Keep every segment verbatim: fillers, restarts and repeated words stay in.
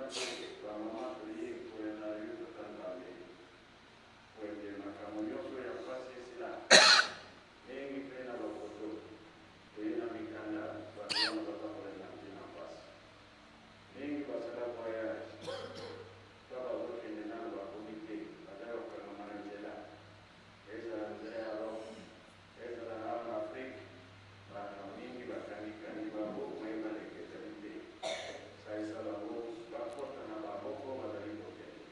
Bamama, toyei kuna na yo, tata Nzambi. Kwete makambo nyonso ya mpasi esila. Mingi mpe na bafoto. Toyei na mikanda, bato wana baza koleka na ntina mpasi. Mingi basala voyage. Ka bazokende nanu, bakomi te, bazali kokangama na nzela. Ezala nzela ya Europe, ezala na Afrique, bato mingi bakangi-kangi bango, mai baleka ezali te. Salisa bango, bakota na bamoko bazali kokende.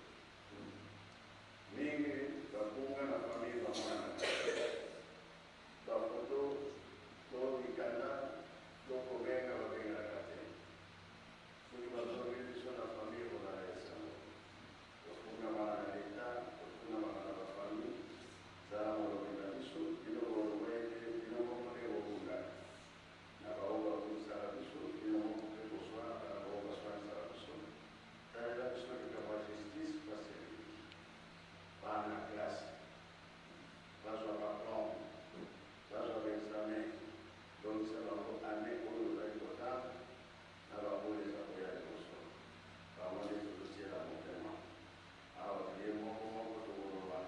Mingi babunga na famille, bamwana na kati. Bafoto to mikanda to kobenga, babengaka te. Soki bazongi biso na famille, kozala esengo. Tofundamana na leta, tofundamana na bafamille. Zala molobi na biso, bino boloba ete bino moko nde bobundaka. Na baoyo babundisaka biso, bino moko mpe boswanaka na baoyo baswanisaka biso. Talela biso likambo ya justice, mpasi ya mingi. Bana classe, bazwa ba plan, bazwa ba examen, longisa bango année oyo ozali kotanga, na bango eza koya liboso. Bango nde tozotiela motema. Awa toye moko moko tokoloba,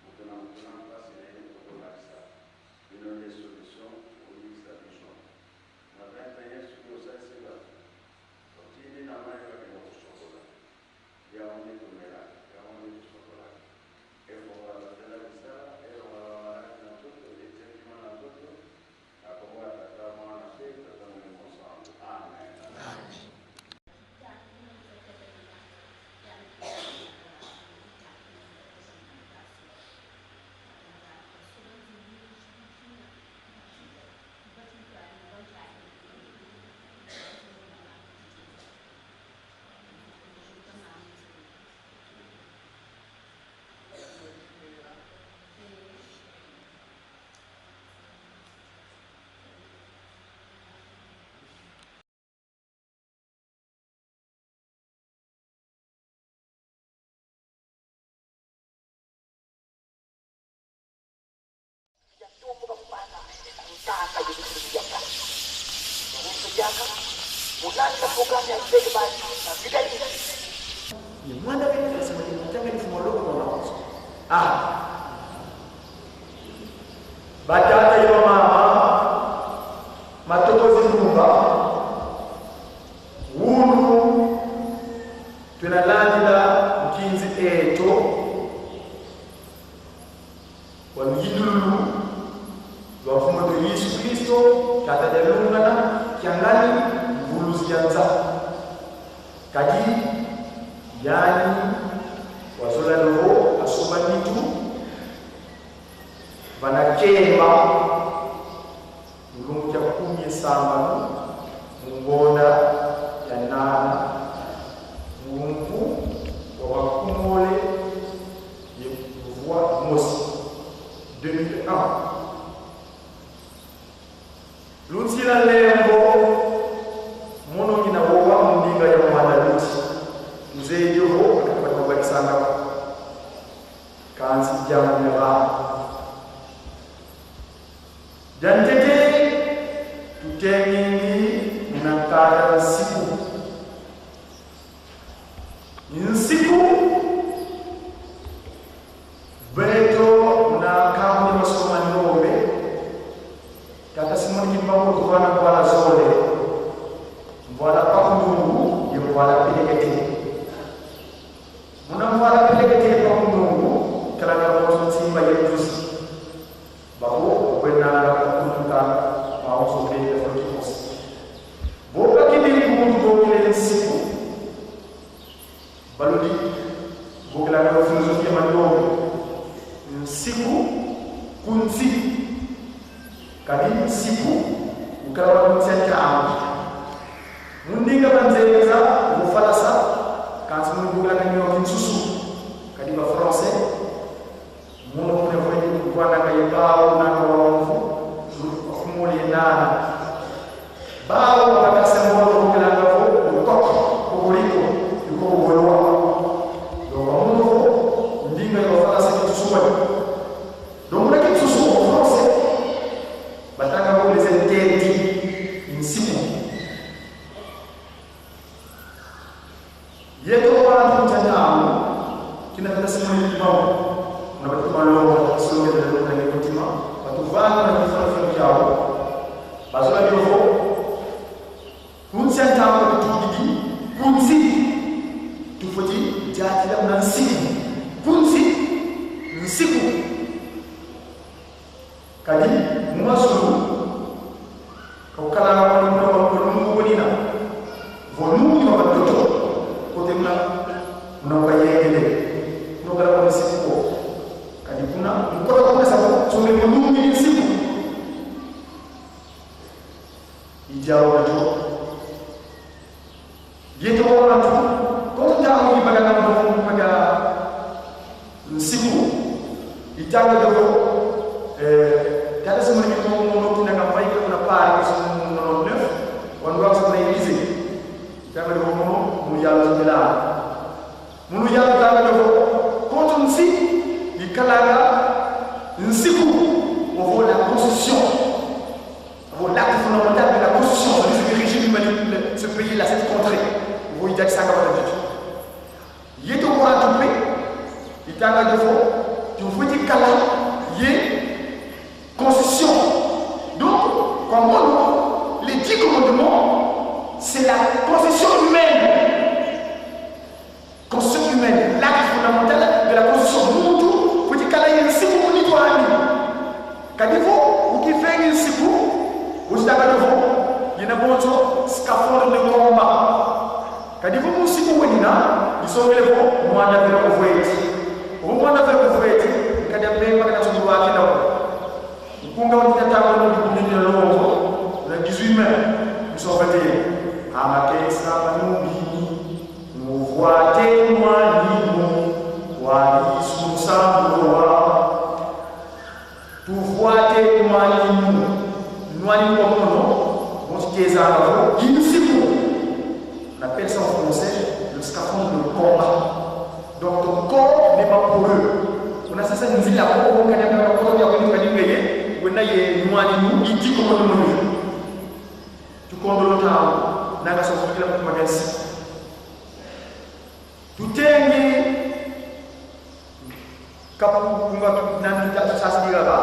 moto na moto na mpasi na ye, tokolakisa bino nde solution, koyebisa biso. Na vingt et un soki osalisi bato, otindi na mai, bakende kosokola. Yango nde tomelaka, yango nde tosokolaka. Ebonga batela misala, ebonga bamaladi na nzoto, etia kima na nzoto, na kombo ya Tata, Mwana mpe Tata Molimo Santu. Amen. Ah. Batata ye bamama, matokozi ndumba, wunu twena landila nkinzi eto wa luyindululu lwa Mfumu eto Yesu Kristo, Tata dia lungana, Kiangani, Mvuluzi ya Nza. Kadi yandi wazola lelo asomba nitu, vana Kemba, mu lumbu kia kumi ye sambanu, mu ngonda ya nana, mu mvu wa makumole ye vwa mosi, deux mille un. Lunsila lemvo, mono ngina wowa mu ndinga ya Mwanda Luti. Nzeye dio vo, akakubata kubakisanga. Kansi diambu dia bana. Dia ntete, tutengingi muna nkanda nsiku. Nsiku, beto muna nkambu ya masumu ma ndombe, Tata Simon Kimbangu tuvana mvwala zole, mvwala Mpakundungu ye mvwala Pelekete. Muna mvwala Pelekete ye Mpakundungu, kalanga moto nsimba ye nzuzi. Babo, kwenanga kukunduka, maonso mpe ya filosofia. Bo bakidi kundu bokile nsiku, baludi bokilanga filosofia ma ndombe. Nsiku, ku nsi. Kadi nsiku, ukala wa nsi ya ntangu. Mu ndinga banzenza, mu falasa, kansi mu bokilanga nio kinsusu. Kadi ba français, mono kuna kwenda Yeto wantu ntangu, kina tata Simoni Kimbangu, na batu malonga, songe de longa ni kutima, batu vanga na kifuna funa kiao, bazola dio vo, kunsi a ntangu tutudidi, kunsi, tufweti diatila muna nsiku, kunsi, nsiku. Kadi, mu mazulu, ka kukalanga muna, muna, muna, muna, muna, vo nungi wa matoto, kote muna, muna kwa yengele, muna kala kwa nsiku ko. Kadi kuna, mukota kuna sa, so me nungi ni nsiku. I dialogue dio. Yeto wantu, kontu ntangu ibaka na mbomu mpaka nsiku, itanga dio vo, eh, tata Simoni Kimbangu mono kina kampai kuna Paris, nonante-neuf, wandwa sa na Élysée. Itanga dio vo mono, mu yala zibela. Munu yala tanga dio vo, kontu nsi, ikalanga nsiku, ovo la constitution. Vo l'acte fondamental de la constitution, c'est le régime humain de ce pays-là, cette contrée. Vo i diatisanga vata vitu. Yeto wantu mpe, itanga dio vo, tufweti kala ye constitution. Donc, kwa mono, les dix commandements, c'est la constitution humaine. Constitution humaine, l'acte fondamental de la constitution. Muntu, fweti kala ye nsiku mu nitu andi. Kadi vo, ukivengi nsiku, utitanga dio vo, yena bonso scaphandre de combat. Kadi vo mu nsiku wenina, disongele vo, mwanda vela kuvweti. Vo mwanda vela kuvweti, kadi a mpemba kana tundwa kina. Nkunga wa ntangu no dikundini na longo, le dix-huit mai, nous sommes vingt et un. Amakesa manungi, muvwate nwaninu, wa Yesu musambu wa. Tuvwate nwaninu, nwaninu kwa mono, bon, tu t'es en avant, il nous faut. On appelle ça en français le scaphandre de combat. Donc ton corps n'est pas poreux. Una sasa nzila ko, kana kana ko ya kwenda kadi ngeye, wena ye nwaninu, i dix commandements. Tukondolo ntangu, nanga so kila mtu magasi. Tutengi, kapu kunga tu nani ta sasa dira ba.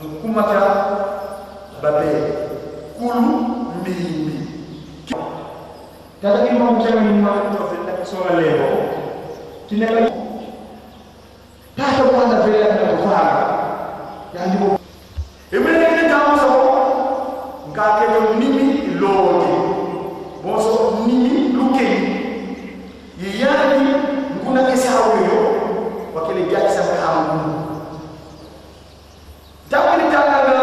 Mu kuma kia babe. Kulu mbimbi. Tata Kimbangu Nzema ni mwana wa venda kisonga leo. Tineka tata mwana vela na kuvara. Yandi bo. Emele kene ntangu sa bo. Nkakele nimi lodi. Bonso nimi lukeni. Ye yandi, nkuna kesa weyo, wakele diatisa nkangu. Ntangu ni tanganga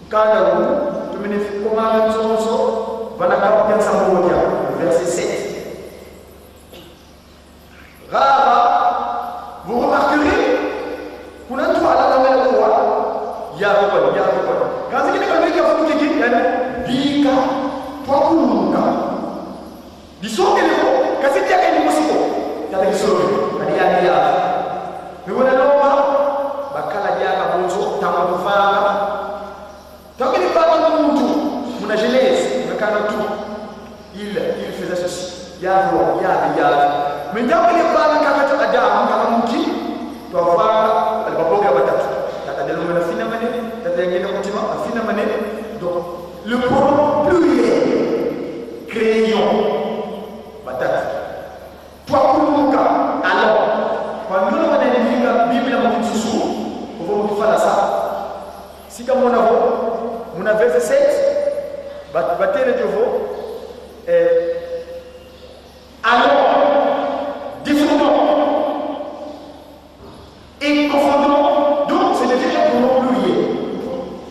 nkanda wu, tumene fi komanga nsonso, vana kapu kia nsambodia, verset sept. Rara, vous remarquerez, kuna ntwala na mela kuwa, ya kuwa, ya kuwa. Kansi kini kalweki ya fumu kiki, yani, bika, twakulunguka. Disongele ko, kasi diaka ni mosi ko. Tata Kisoro, kadi ya ya. Me wena lomba, bakala diaka bonso, tama kuvanga. Ntangu ni bana muntu, muna Genèse, muna kana tu. Il, il faisait ceci. Ya, ya, ya, ya. Mais ntangu ni bana kaka tu Adam, kaka muki, twavanga, ali babonga batatu. Tata Delonga na finamane, tata Yangena Kutima, a finamane. Donc, le pronom pluriel, crayon, batatu. Twakulunguka, alors. Kwa nini wana ndinga Biblia mu Kisusu, ovo mu Kifalansa? Si kamona vo, muna verset sept, ba-, batele dio vo, eh, alors, défendons et confondons. Donc, c'est déjà un pronom pluriel.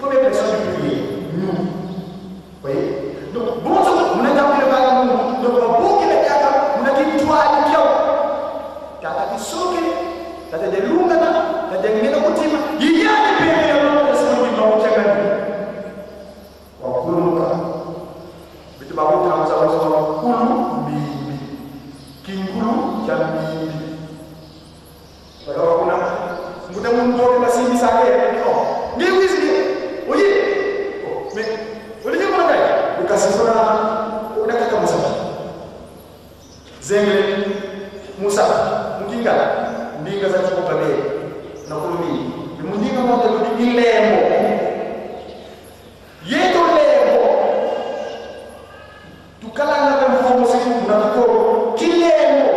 Première personne du pluriel, nous. Vous voyez? Donc, bonso, muna ntangu kele bana mu, donc, babokele diaka, muna kintwadi kiau. Tata Kisoke, tata Delungana, tata Ngena Kutima, yiyani pele ya mwana ya Simoni Kimbangu kia kani. Wakulunguka. Beto bakuta musa wa kulu mbimbi. Kinkulu kia mbimbi. Bala kuna, mbuta muntu wo basimbisaka ye, oh, nge wizi, oye, oh, mais, olingi mona kai? Ukasisona, unakaka musa. Zengele, mu nsatu, mu Kingala, ndinga za kikobambe na kulumi. Mu ndinga mosi ludi i lembo. Yeto lembo. Tukalanga mpe mfumu siku na kikolo. Kilembo.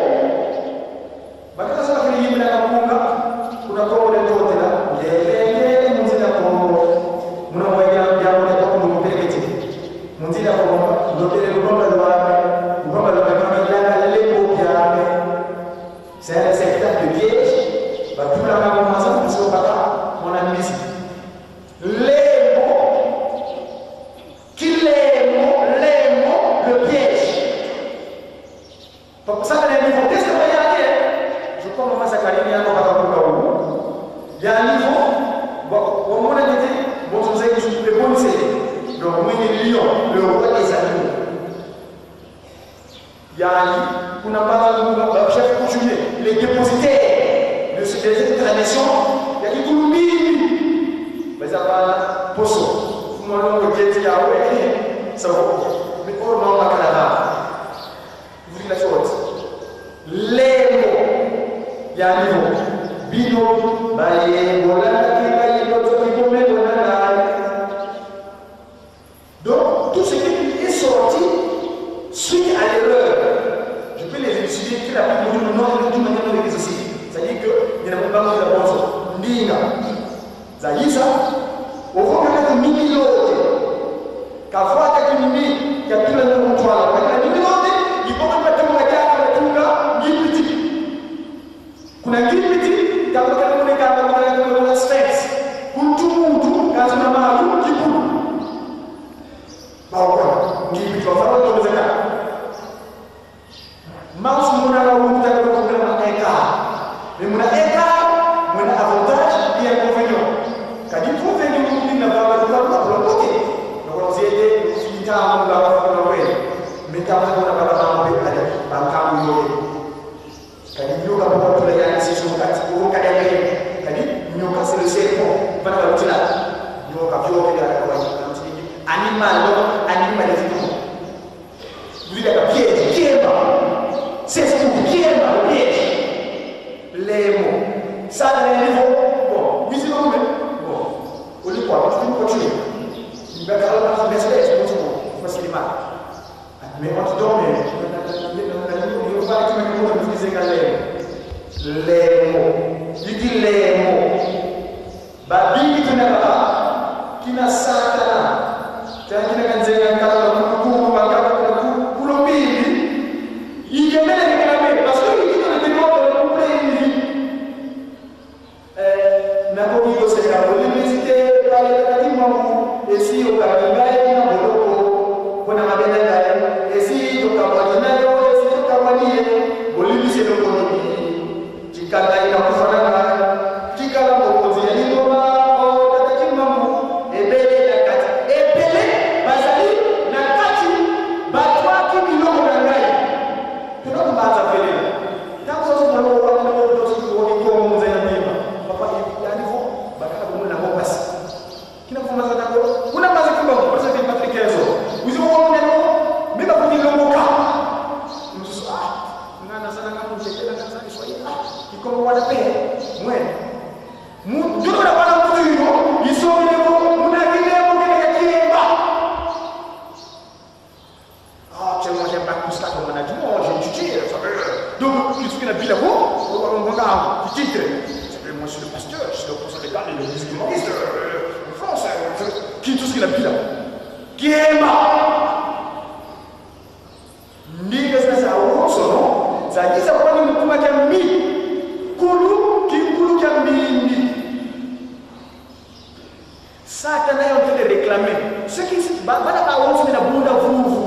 Bakala sala kili yimbi na kapunga, kuna Kongo dia Ntotela, ngele, ngele, mu nzila Kongo. Muna mwa ya, ya, muna kwa kundu mpelekete. Mu nzila Kongo, ndotele lubamba lwame, lubamba lwame, mama ilanga lembo yame. C'est un réceptacle de piège, batulanga mu maza, kusombaka, mwana misi. Lembo, kilembo, lembo, le piège. Papa, ça, c'est le niveau. Qu'est-ce que vous voyez? Je crois, maman Zacharie, il y a un papa pour vous. Il y a un niveau. Bon, on m'a dit, bon, je vous ai dit, le bon, c'est. Donc, moi, le lion, le roi des animaux. Il y a un livre, on n'a pas le chef coutumier, les dépositaires de ce, de cette tradition, il y a des Kulumbini. Mais ça va, poso. Vous m'avez dit, ah ouais, ça va. Mais pour moi, on va. Vous la sorte. Lembo. Ya niveau. Bino, baye, bolanda ki, baye, boto ki, bombe, bolanda. Donc, tout ce qui est sorti suite à l'erreur, je peux les élucider très rapidement, d'une manière non exhaustive. C'est-à-dire que, il y en a pas mal de bonnes. Ndinga. Za yiza, ovo kaka mimi lote. Kavwaka kimimi, kia tula na mutwala. Kaka mimi lote, iboko kwa tunga kiaka na tunga, ngipiti. Kuna ngipiti, kama kama mune kama mune kama mune Sphinx. Kuntu muntu, kazi na malu, kipulu. Bawa, ngipiti, wa faro, ndo zaka. Mas muna la wuta ko problème na écart. Mais muna écart, muna avantage et inconvénient. Kadi inconvénient, muna na vanga luka kwa bloqué. Donc, on dit, fita, on va faire le way. Mais quand on a pas la main, on peut aller, on peut aller. Kadi nyoka pour tout le monde, c'est son cas, pour le cas. Kadi nyoka, c'est le serpent. Pas la routine. Nyoka, nyoka, nyoka, animal, non, animal, c'est tout. Vous dites, piège, kiemba. C'est ce que kiemba, le piège. Les mots. Ça, dans les niveaux. Bon, musique, bon. Bon. Au lieu quoi, tu peux continuer. Il va faire la respect, c'est bon, c'est bon. Parce qu'il est mal. Mais on te donne, mais, mais, mais, mais, mais, mais, mais, mais, mais, mais, mais, mais, mais, les mots. Il dit les mots. Babingi tuna baba, kina Satana, tena kina kanzenga nkala na kukuru bakaka na ku-, kulo mbili, ikemele kina me, parce que ikito na tena na kuple mbili. Eh, na koki koseka, bolimbisi te, pale na kati mwangu, esi yo kabinga ye na boloko, mpona mabena ngai, esi yo kabwani na yo, esi yo kabwani ye, bolimbisi yo bolimbisi. Tikala ina kufanana, tikala mokonzi ya lingomba, o tata Kimbangu, ebele na kati. Ebele bazali na kati, batwaki biloko na ngai. Tuna kubanza pele. Ntango zozo na loko wana na loko zozo kwa Kikongo mzee na mima. Papa, ya niveau, bakala kumuna ngo pasi. Kina kuma za nako, kuna maza Kimbangu, parce que Patrick Kenzo. Uzo kwa mwana no, mimi kwa kilongoka. Msusu, ah, ngana sana ngamu chekela, ngana sana Kiswahili, ah, Kikongo wana pe, mwe. Mu, ndio na bana mtu yo, iso mine mo, muna kile mo kile ya kiemba. Ah, actuellement, j'aime pas tout ça comme on a dit. Non, j'ai étudié, ça veut. Donc, qui est-ce qui a dit là-bas? On va, on va, qui titre? Ça veut, moi, je suis le pasteur, je suis le pasteur de l'église de Maurice, euh, en France, euh, qui est-ce qui a dit là? Kiemba. Ndinga zina za wonso, no? Za yiza kwani mu kuma kia mbi. Kulu, kinkulu kia mbimbi. Satana est en train de réclamer. Ce qui, ba-, bana bawonso bena bunda vuvu.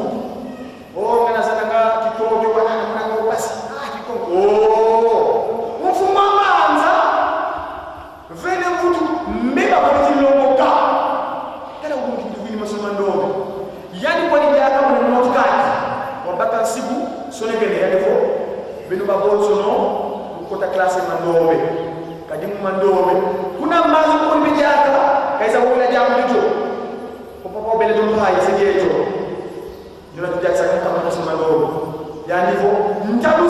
Oh, ngana zalanga Kikongo, wana na muna ngo pasi. Ah, Kikongo. Oh. Mfumu a mbanza. Vene mvutu, mbeba kwa kilongoka. Tala umuntu wini masoma ndombe. Yani kwani diaka muna notcard. Wabaka nsibu, sonekene yani vo. Beno babonsono, kota classe Mandombe. Kadi mu Mandombe. Kuna mbazi kuni diaka, kaiza wila diaka mito. Papa obele do mpayi, se dieto. Yona tudiakisa kama kama masoma ndombe. Yani vo, ntalu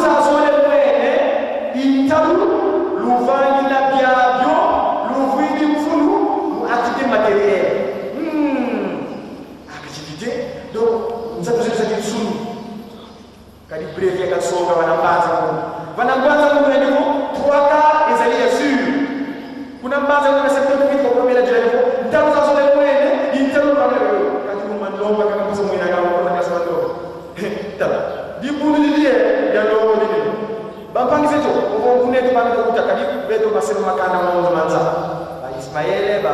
Hmm. Ah, kadi kite. Donc, nzatu zeto za kinsuni. Kadi bref ya kasonga vana mbanza mu. Vana mbanza mu ya niveau trois quarts ezali ya sûr. Kuna mbanza mu na septembre huit au premier de niveau. Ntalu za zole mwene, intalu mwene. Kadi mu manonga kaka kusa mwene kama kuna kasi manonga. He, tala. Dibundu didi ya longo didi. Bampangi zeto, ovo kuna eto bana kuta kadi beto basema makanda mo manza. Ba Ismaele, ba,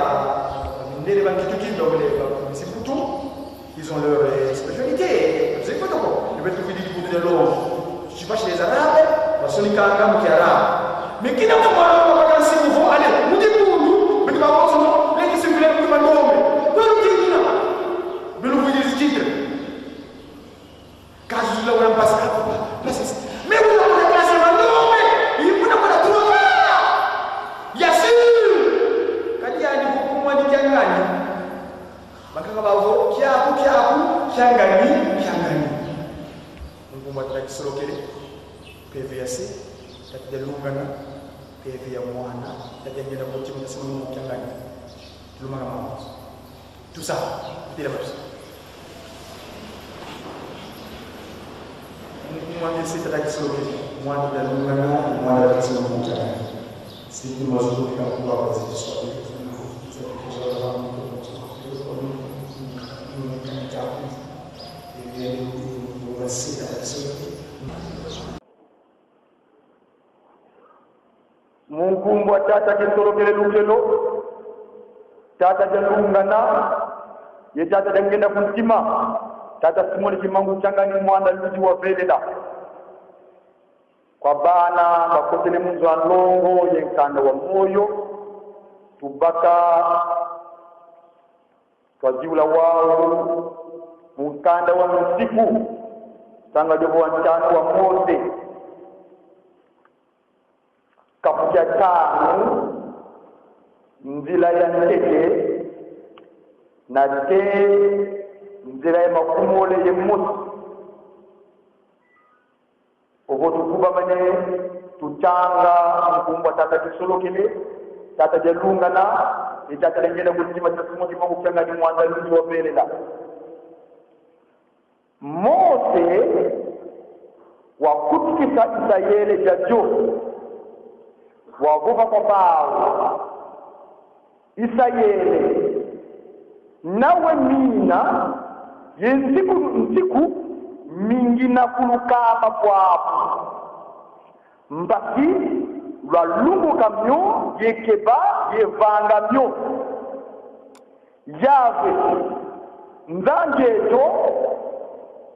ba mindele, ba Kitutu, donc les, ba Misiputu. Ils ont leur, euh, spiritualité. Vous écoutez quoi? Je vais trouver des bouts de l'eau. Je suis pas chez les Arabes, parce que quand même qui arabe. Mais qui n'a pas mal, on va pas si vous allez, vous dites pour nous, mais tu vas voir son nom, les qui circulent pour ma tombe. Vous nous dites, là. Mais nous vous dites, titre. Kazu la wana mpasi, mpasi. Mais vous n'avez pas classé ma tombe. Il vous n'a pas trouvé. Ya sûr. Kadi yandi kukumwa ni kiangani. Bakaka bavo, kiaku, kiaku, kiangani, kiangani. Mu nkumbu a Tata Kisolokele, mpeve ya se, Tata Dialungana, mpeve ya Mwana, Tata Diangienda ku Ntima, Tata Simon Kiangani. Lumaka mama. Tout ça, itela babisa. Mu nkumbu a se, Tata Kisolokele, Mwana Dialungana, Mwana Tata Simon Kiangani. Sisi mazulu kakuwa kwa zitso. Mu nkumbu a Tata Kisolokele Lukelo, Tata Dialungana, ye Tata Diangienda ku Ntima, Tata Simon Kimbangu Kiangani, Mwanda Ludi wa Velela. Kwa bana bakotele mu nzo a nlongo ye nkanda wa moyo, tubaka twaziula wau mu nkanda wa Nsiku, sanga diovo wa ntanu wa Mose, kapu kia tanu, nzila ya ntete, nate nzila ya makumole ye mosi. Ovo tukubamane, tutanga mu nkumbu a Tata Kisolokele, Tata Dialungana, ye Tata Diangienda ku Ntima, Tata Simon Kimbangu Kiangani, Mwanda Ludi wa Velela. Mose wakutukisa Isayele diadio, wavova kwa bau: Isayele, nawe mina ye nsiku, nsiku mi ngina kulukamba kwaku, mpasi lwalunguka mio ye keba ye vanga mio. Yave, Nzambi eto,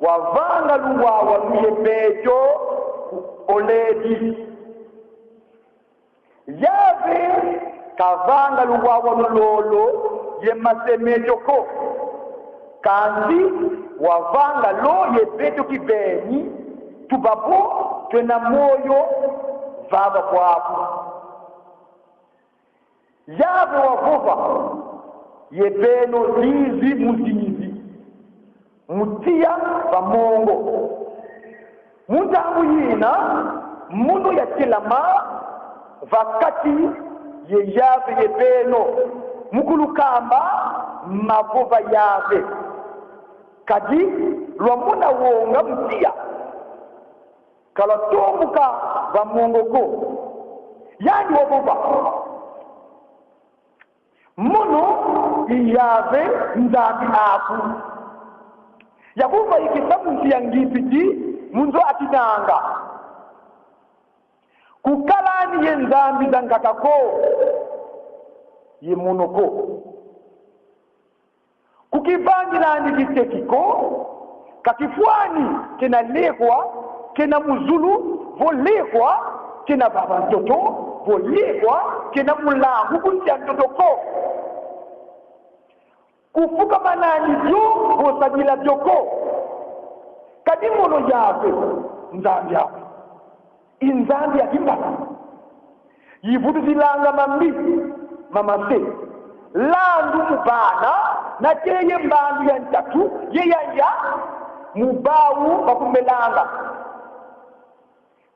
wavanga luwawanu ye beto ku Olebi. Yave kavanga luwawanu lolo ye mase meto ko, kansi wavanga lo ye beto kibeni, tuba vo twena moyo vava bwabu. Yave wavova: Ye beno zizi mu zizi, mu tiya va mongo. Mu ntangu yina, mono yatelama va kati ye Yave ye beno, mu kulukamba mavova Yave. Kadi lwamona wonga mu tiya, ka lwatombuka va mongo ko. Yandi wavova: Mono i Yave Nzambi aku, yakuvaikisa mu nsi ya Ngipiti, mu nzo a kinanga. Kukalani ye nzambi zankaka ko, ye mono ko. Kukivangilani kiteki ko, ka kifwani kena lekwa, kena mu zulu, vo lekwa kena vava ntoto, vo lekwa kena mu nlangu ku nsi a ntoto ko. Kufukamanani dio vo sadila dio ko. Kadi mono Yave Nzambi aku i Nzambi ya kimpala. Yivutudilanga mambi ma mase, landu mu bana, nate ye mbandu ya ntatu ye ya ya mu bau bakumbelanga.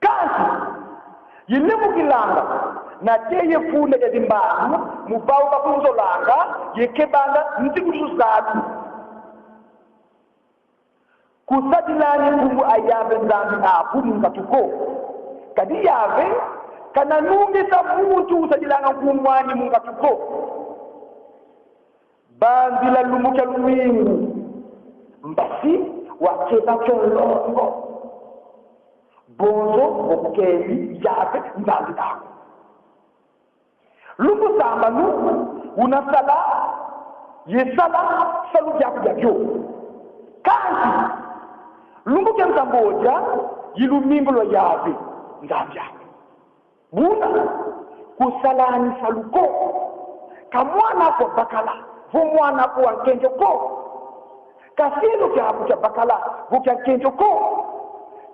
Kansi yilemukilanga Nate ye funda dia zimbandu, mu bau bakunzolanga ye kebanga nzingulusu zatu. Kusadilani nkumbu a Yave Nzambi aku mu nkatu ko. Kadi Yave kana nungisa muntu usadilanga nkumbu ani mu nkatu ko. Banzila lumbu kia lumingu, mpasi wakeba kio nlongo. Bonso vo kukembi Yave Nzambi aku. Lumbu sambanu una sala ye sala salu kiaku kiakio. Kansi lumbu kia nsambodia i lumingu lwa Yave Nzambi aku. Buna kusalani salu ko. Ka mwana aku wa bakala vo mwana aku wa nkento ko. Ka selo kiaku kia bakala vo kia nkento ko.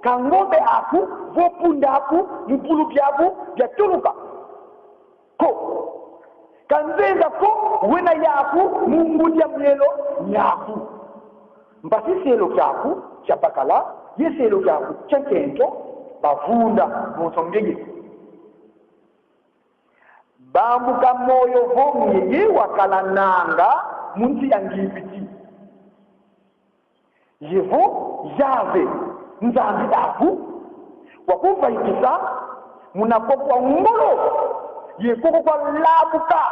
Ka ngombe aku vo mpunda aku mu bulu biaku bia tuluka ko. Ka nzenza ko wena yaku mu ngudi ya mielo miaku. Mpasi selo kiaku kia bakala ye selo kiaku kia nkento bavunda bonso ngeye. Bambuka moyo vo ngeye wakala nanga mu nsi ya Ngipiti. Ye vo Yave Nzambi aku wakuvaikisa muna koko wa ngolo ye koko kwa lamuka.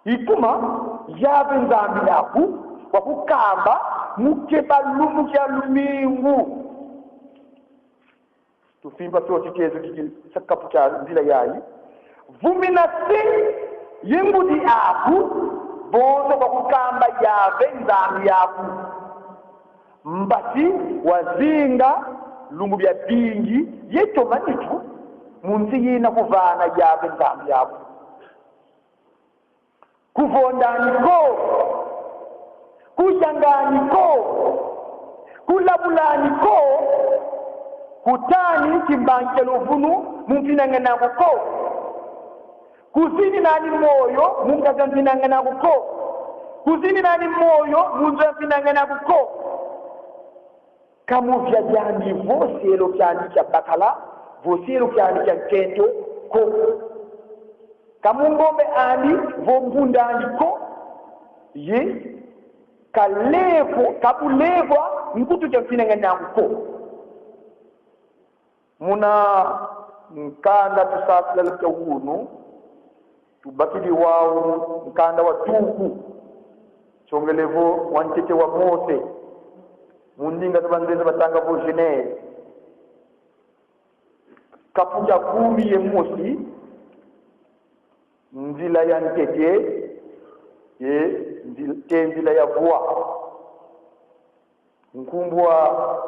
I kuma Yave Nzambi aku wakukamba mu keba lumbu kia lumingu. Tufimpa fio titezo kiki sa kapu kia nzila yayi. Vumina se ye ngudi aku, bonso bakukamba Yave Nzambi aku. Mpasi wazinga lumbu biabingi ye toma nitu mu nsi yina kuvana Yave Nzambi aku. Kuvondani ko, kuyangani ko, kulabulani ko, kutani kimbangi kia luvunu mu mfinangana aku ko, kuzininani moyo mu nkazi a mfinangana aku ko, kuzininani moyo mu nzo ya mfinangana aku ko. Ka mu via diandi vo selo kiandi kia bakala, vo selo kiandi kia nkento ko. Ka mu ngombe andi vo mpunda andi ko. Ye ka levwa, ka bu levwa nkutu kia mfinangana aku ko. Muna nkanda tusasila kia wunu, tubakidi wau nkanda wa Tuku, nsongele vo wa ntete wa Mose, mu ndinga za banzenza batanga vo Genèse. Kapu kia kumi ye mosi, nzila ya ntete, ye nzila, te nzila ya vwa. Nkumbu a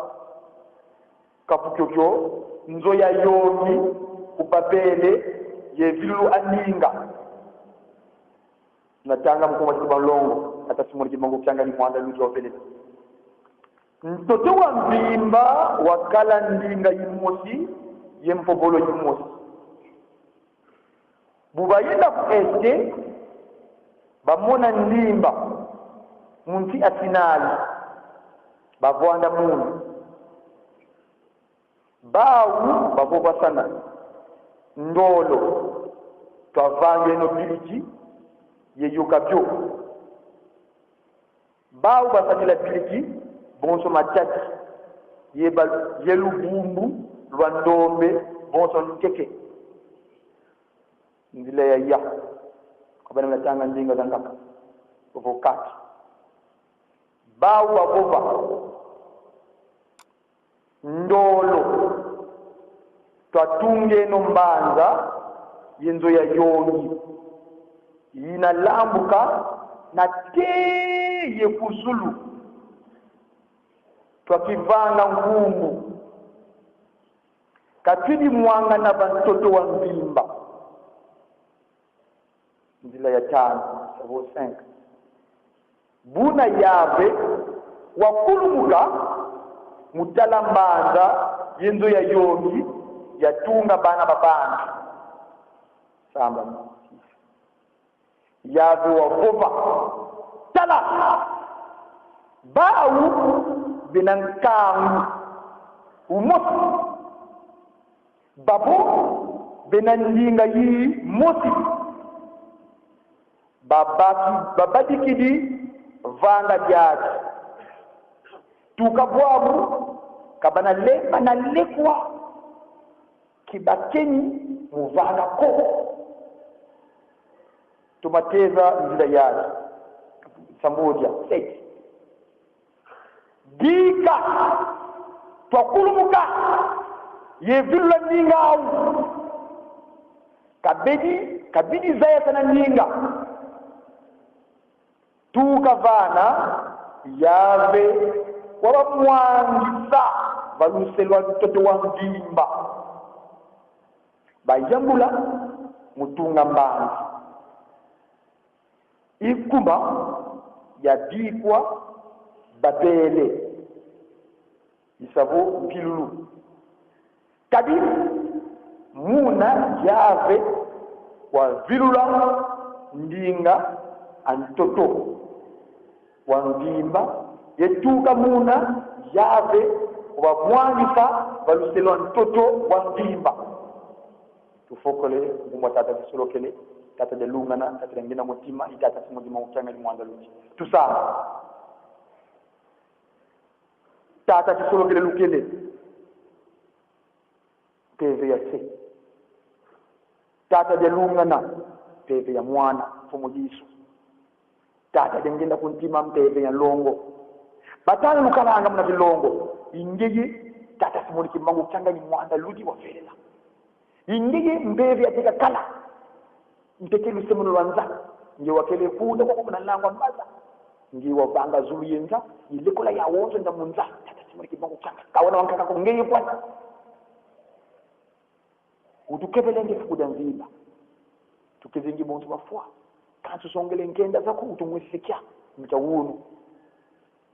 kapu kiokio, nzo ya yongi ku Babele ye vilulu a ndinga. Natanga mu kuma tia banlongo, ata Simoni Kimbangu Kiangani Muanda Ludi wa Velela. Ntoto wa mvimba wakala ndinga yimosi ye mpovolo yimosi. Bu bayenda ku Est, bamona ndimba mu nsi a Sinai, bavwanda munu. Bau bavovasana: Ndolo, twavangeno biliki ye yoka bio. Bau basadila biliki, bonso matadi, ye ba-, ye lubumbu lwa ndombe, bonso nkeke. Nzila ya ya, kwa bana batanga ndinga zankaka, vo kati. Bau bavova: Ndolo, twatungeno mbanza ye nzo ya yongi, yina lambuka nate ye ku zulu. Twakivanga nkumbu, katwidi mwangana va ntoto wa mvimba. Nzila ya tanu, vo cinq. Buna Yave wakulumuka mu tala mbanza ye nzo ya yongi yatunga bana ba bantu. Samba. Yave wavova: Tala! Bau bena nkangu umosi. Babo Bena ndinga yi mosi babaki-, babadikidi vanga diadi. Tuka bwabu, ka bana le-, bana lekwa ki bakeni mu vanga ko. Toma teza nzila yadi. Sambodia, seti. Dika, twakulumuka, ye vilula ndinga awu. Kabidi, kabidi zayasana ndinga. Tuka vana, Yave wabamwangisa va luse lwa ntoto wa mvimba. Bayambula mu tunga mbanzi. I kuma yabikwa Babele, i sa vo mpilulu. Kadi muna Yave wavilula ndinga a ntoto wa mvimba, ye tuka muna Yave wabamwangisa va luse lwa ntoto wa mvimba. Tufokole nkumbu a Tata Kisolokele, Tata Dialungana, Tata Diangenda Mutima, i Tata Simon Kimbangu Kiangani Muanda Ludi. Tusamba. Tata Kisolokele Lukele, mpeve ya se. Tata Dialungana, mpeve ya Mwana, Mfumu Yesu. Tata Diangenda ku ntima, mpeve ya nlongo. Batanu lukalanga muna kilongo. I ngeye Tata Simon Kimbangu Kiangani Muanda Ludi wavelela. I ngeye mpeve ya teka kala. Ntete lusembolo lwa nza. Nge wakele kunda kwa kuna langwa mbaza. Nge wavanga zulu ye nza. I lekola yawonso nda mu nza. Tata Simon Kimbangu Kiangani. Ka wena wankaka ko, ngeye kwani. Utukebele nge fuku dia mvimba. Tukezengi bonso bafwa. Kansi usongele nkenda zaku, utumwesese kia. Mu kia wunu.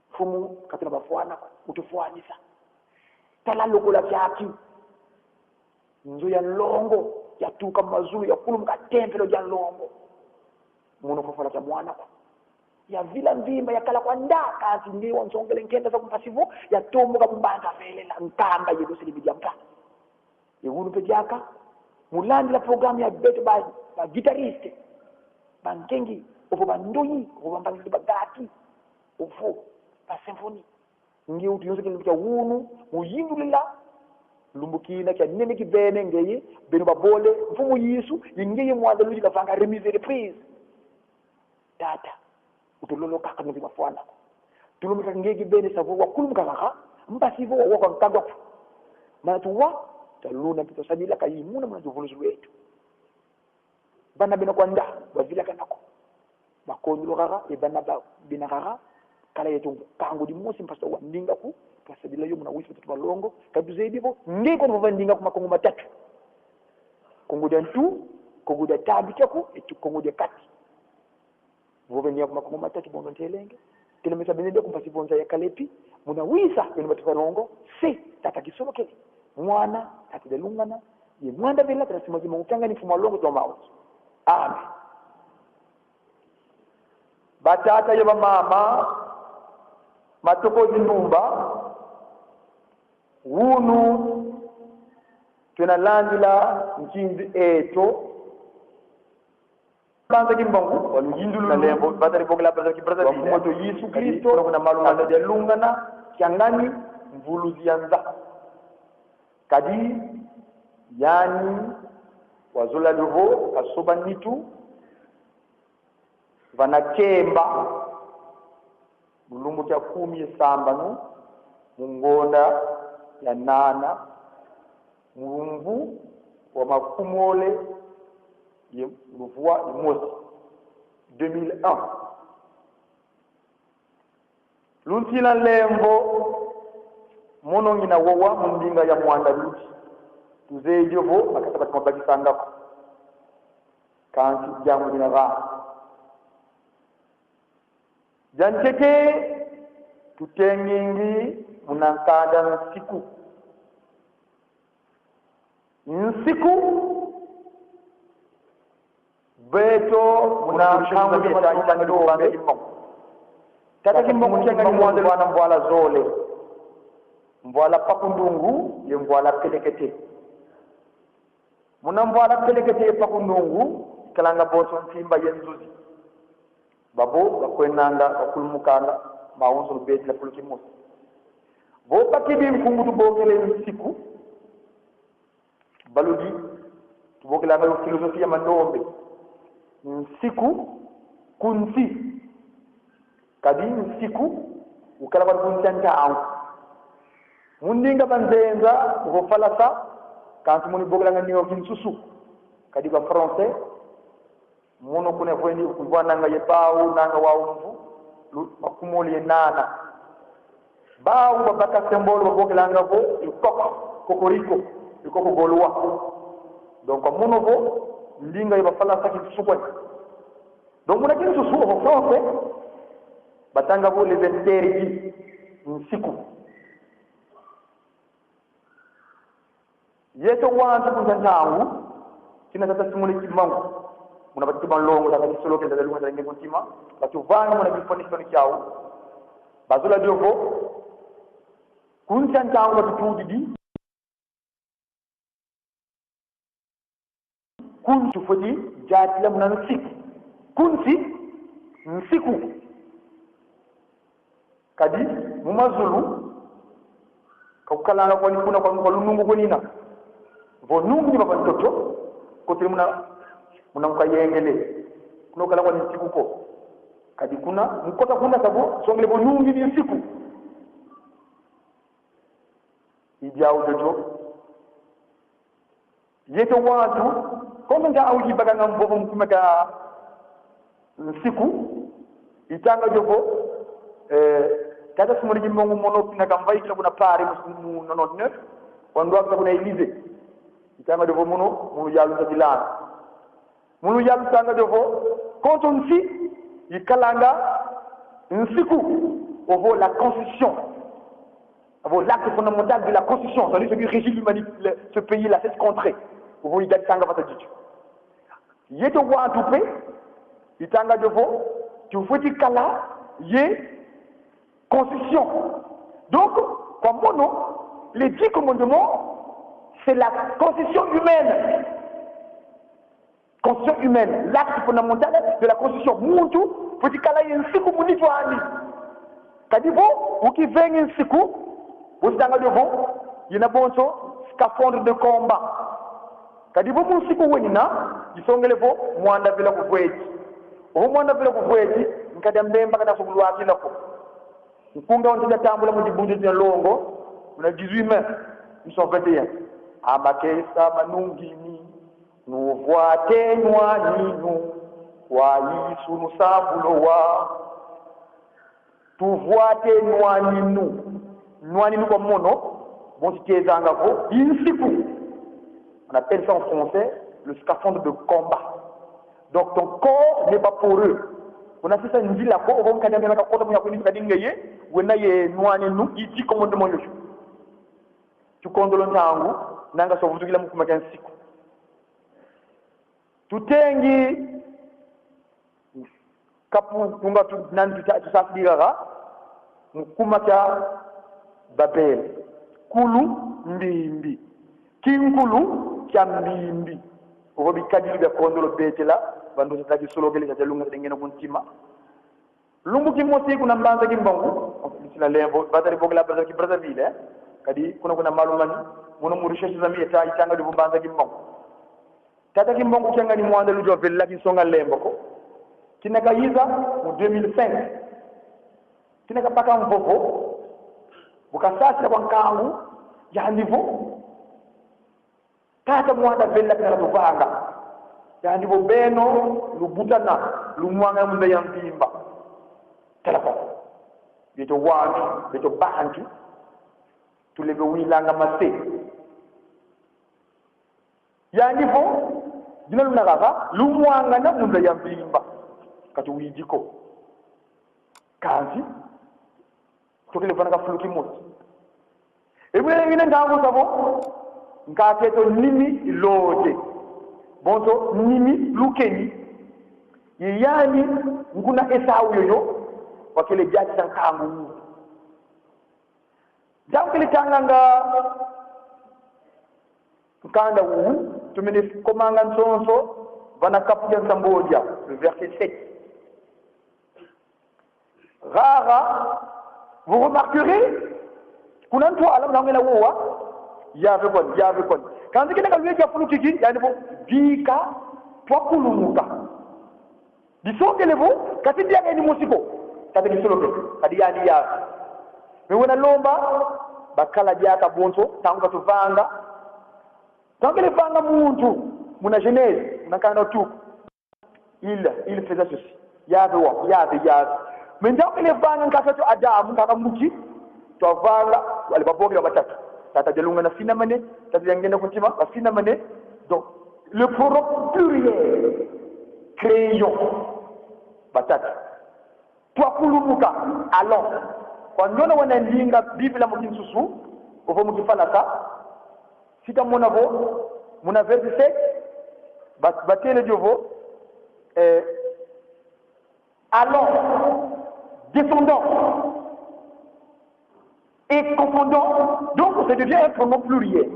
Mfumu, ka tuna bafwana ko, utufwanisa. Tala lokola kiaki. Nzo ya nlongo, yatuka mazulu, yakulumuka tempelo dia nlongo. Mono fofala kia mwana ko. Yavila mvimba, yakala kwa nda, kansi nge wansongele nkenda zaku mpasi vo yatomboka mu mbanza velela, nkamba ye lose limbi dia mpa. E wunu mpe diaka, mu landila programme ya beto ba, ba guitariste, bankengi, ovo bandoyi, ovo bambangi, bagaki, ovo ba symphonie. Nge utuyonsekele lumbu kia wunu, mu yindulila lumbu kina kia nene kibeni ngeye, beno babole, Mfumu Yesu, i ngeye Muanda Ludi kavanga remise et reprise. Tata, utulolo kaka nge bafwana ko. Tulumika nge kibeni sa vo wakulumuka kaka, mpasi vo wawa kwa nkanda ko. Mana tuwa, twaluna mpe twasadila ka i muna muna tuvuluzu lweto. Bana bena kwa nda, bavilakana ko. Bakondolo kaka, e bana ba, bena kaka, kala yeto nkangu dimosi mpasi twawa ndinga ko, twasadila yo muna wisi beto balongo, ka tuzebi vo, nge kwani vova ndinga ku makongo matatu. Kongo dia ntu, Kongo dia tabi kiaku, etu Kongo dia kati. Vova ndinga ku makongo matatu bonso ntelenge. Telemesa beno dia ku mpasi vo nza yakala e mpi, muna wisa, beno beto balongo, se, Tata Kisolokele. Mwana, Tata Dialungana, ye Muanda Velela, Tata Simon Kimbangu Kiangani, Mfumu a nlongo, Toma Maozi. Amen. Batata ye bamama, matokozi ndumba, wunu twena landila nkinzi eto. Mbanza Kimbangu, wa luyindulu na lembo, batari bokela Brazzaville, wa Mfumu eto Yesu Kristo, kuna malu ma Tata Dialungana Kiangani, mvuluzi ya nza. Kadi yani wazola dio vo kasoba nitu vana Kemba, mu lumbu kia kumi ye sambanu, mu ngonda ya nana, mu mvu wa makumole ye luvwa ye mosi, deux mille un. Lunsila nlemvo, mono ngina wowa mu ndinga ya Muanda Ludi. Tuzeyi dio vo, bakasa batu mabakisanga ko. Kansi diambu dina va. Dia ntete, tutengingi muna nkanda nsiku. Nsiku, beto muna nkangu dia Tata Kimbangu. Tata Kimbangu Kiangani Muanda Ludi vana mvwala zole. Mvwala paku ndungu, ye mvwala kelekete. Muna mvwala telekete ye paku nungu, ikalanga bonso nsimba ye nzuzi. Babo bakwendanga, bakulumukanga, mawonso lubetila fulu kimosi. Vo bakidi nkumbu tubokele nsiku, baludi, tubokelanga yo filosofia ya mandombe. Nsiku, ku nsi. Kadi nsiku, ukala kwa kunsi a ntangu. Mu ndinga banzenza, vo falasa, kansi munu ibokelanga nio kinsusu. Kadi ba français, mono kuna vwendi, kuvwananga ye bawu, nanga wawu mvu, lu-, makumole ye nana. Bawu babaka symbole babokelanga vo le coq, cocorico, le coq gaulois. Donc, mono vo, ndinga ye ba falasa kinsusu kwani. Donc, muna kinsusu, au français, batanga vo les interdits, nsiku. Yeto wantu kunsi a ntangu, kina Tata Simoni Kimbangu, muna batiti banlongo, tata Kisoloke, tata Lunga, tata Nge Mutima, batuvanga muna kimfwanikifwani kiau, bazola dio vo, kunsi a ntangu batutudidi, kunsi tufweti diatila muna nsiku. Kunsi, nsiku. Kadi, mu mazulu, ka kukalanga kwani kuna kwa, kwa lunungu kwenina. Vo nungu ni baba ntoto, kotele muna, muna nkwa yengele. Kuna kukala kwani nsiku ko. Kadi kuna, mu kota kuna sa vo, songele vo nungu ni nsiku. I diau diodio. Yeto wantu, konso ntangu kibakanga mvovo mu kuma kia nsiku, itanga dio vo, eh, Tata Simoni Kimbangu mono kina kamvaikila kuna Paris mu, mu nonante-neuf, wandwakisa kuna Élysée. Itanga dio vo mono, mu yalu za bilana. Mu luyalu tanga dio vo, konso nsi ikalanga nsiku, ovo la constitution. Ovo l'acte fondamental de la constitution, c'est-à-dire celui qui régit l'humanité, le, ce pays-là, cette contrée. Ovo idadi tanga vata ditu. Yeto wantu mpe, itanga dio vo, tufweti kala ye constitution. Donc, kwa mono, les dix commandements, c'est la constitution humaine. Constitution humaine, l'acte fondamental de la constitution. Muntu fweti kala ye nsiku mu nitu andi. Kadi vo ukivengi nsiku, vo itanga dio vo, yena bonso scaphandre de combat. Kadi vo mu nsiku wenina, isongele vo mwanda vela kuvweti. Ovo mwanda vela kuvweti, nkadi a Mbemba kana sokulwakila ko. Nkunga wa ntete tambula mu dibundu dia longo, muna dix-huit mai mille neuf cent vingt et un. Amakesa manungini, nuvwate nwaninu, kwa Yesu lusambulu lwa. Tuvwate nwaninu. Nwaninu kwa mono, bonso tezanga vo, i nsiku. On appelle ça en français le scaphandre de combat. Donc ton corps n'est pas poreux. Una sisa nzila ko, ovo nkadi a Mbemba kakota mu ya kuni kadi ngeye, wena ye nwaninu, i dix commandements yoyo. Tukondolo ntangu, nanga so vutukila mu kuma kia nsiku. Tutengi kapu kunga tu, nani tuta-, tusafidila mu kuma kia Babele. Kulu mbimbi. Kinkulu kia mbimbi. Ovo bikadilu bia kondolo betela, bandu sa taki solokele sa lunga sa dengeno ku ntima. Lumbu kimosi kuna Mbanza Kimbangu, sina lembo, batadi bokela Brazzaville, Brazzaville, eh? Kadi kuna kuna malu mani, mono mu recherche zami eta itanga dio vo Mbanza Kimbangu. Tata Kimbangu kiangani mwanda ludio vela kinsonga lembo ko. Kina kayiza mu deux mille cinq. Kina kabaka mvovo, bu kasasila kwa nkangu, yandi vo, tata mwanda vela kina katuvanga. Yandi vo beno, lubutana, lumwangana mu nza ya mvimba. Tala kwa. Beto wantu, beto bantu, tulembwilanga mase. Yandi vo, dina luna kaka, lumwangana mu nza ya mvimba. Ka tuwidi ko. Kansi, tukele vana ka fulu kimosi. Ebwe ngina ntangu sa vo, nkaka eto nimi lode. Bonso nimi lukeni. Ye yani, nkuna Esau yoyo, wakele diatisa nkangu. Ntangu kele tanganga nkanda wu, Tumene komanga nsonso vana kapu dia nsambodia, le verset sept. Rara, vous remarquerez, kuna ntwala muna ngena wowa, Yave kwandi, Yave kwandi. Kansi kina kalweki ya fulu kiki, yandi vo: Bika twakulumuka. Disongele vo, ka si diaka yandi mosi ko. Tata kisolokele, kadi yandi Yave. Mais wena lomba, bakala diaka bonso, ntangu katuvanga. Ntangu kele vanga muntu, muna Genèse, muna Nkanda Tuku. Il, il faisait ceci. Yave wa, Yave, Yave. Mais ntangu kele vanga nkaka eto Adamu, nkaka mbuki, twavanga, wale babongi ba batatu. Tata Dialungana afinamane, Tata Diangienda Kuntima afinamane. Donc, le pronom pluriel, créons. Batatu. Twakulumuka, allons. Kwa ndiona wena ndinga Biblia mu kinsusu, ovo mu kifalasa, si ta mona vo, muna verset sept, ba-, batele dio vo, eh, allons, descendons, et confondons. Donc, ça devient un pronom pluriel.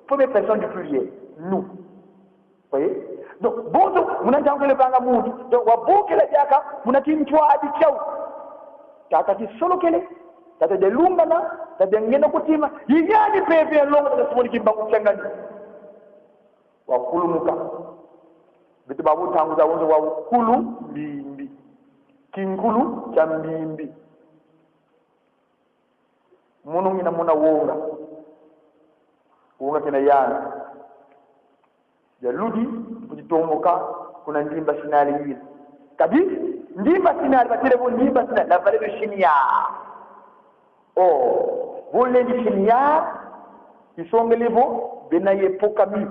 Première personne du pluriel, nous. Vous voyez? Donc, bonso, muna ntangu kele vanga muntu. Donc, wabokela diaka muna kintwadi kiau. Tata kisolokele, Tata Dialungana, Tata Diangienda Kuntima, ye yandi Mpeve ya Longo, Tata Simoni Kimbangu Kiangani. Wakulumuka. Beto babu ntangu zawonso wa kulu mbimbi. Kinkulu kia mbimbi. Mono ngina mona wonga. Wonga kena yandi. Dia ludi, mputi tomboka, kuna ndimba Sinai yina. Kadi, ndimba Sinai, batele vo ndimba Sinai, la vallée de Shinar. Oh, vo lendi Shinar, isongele vo, bena ye po kami,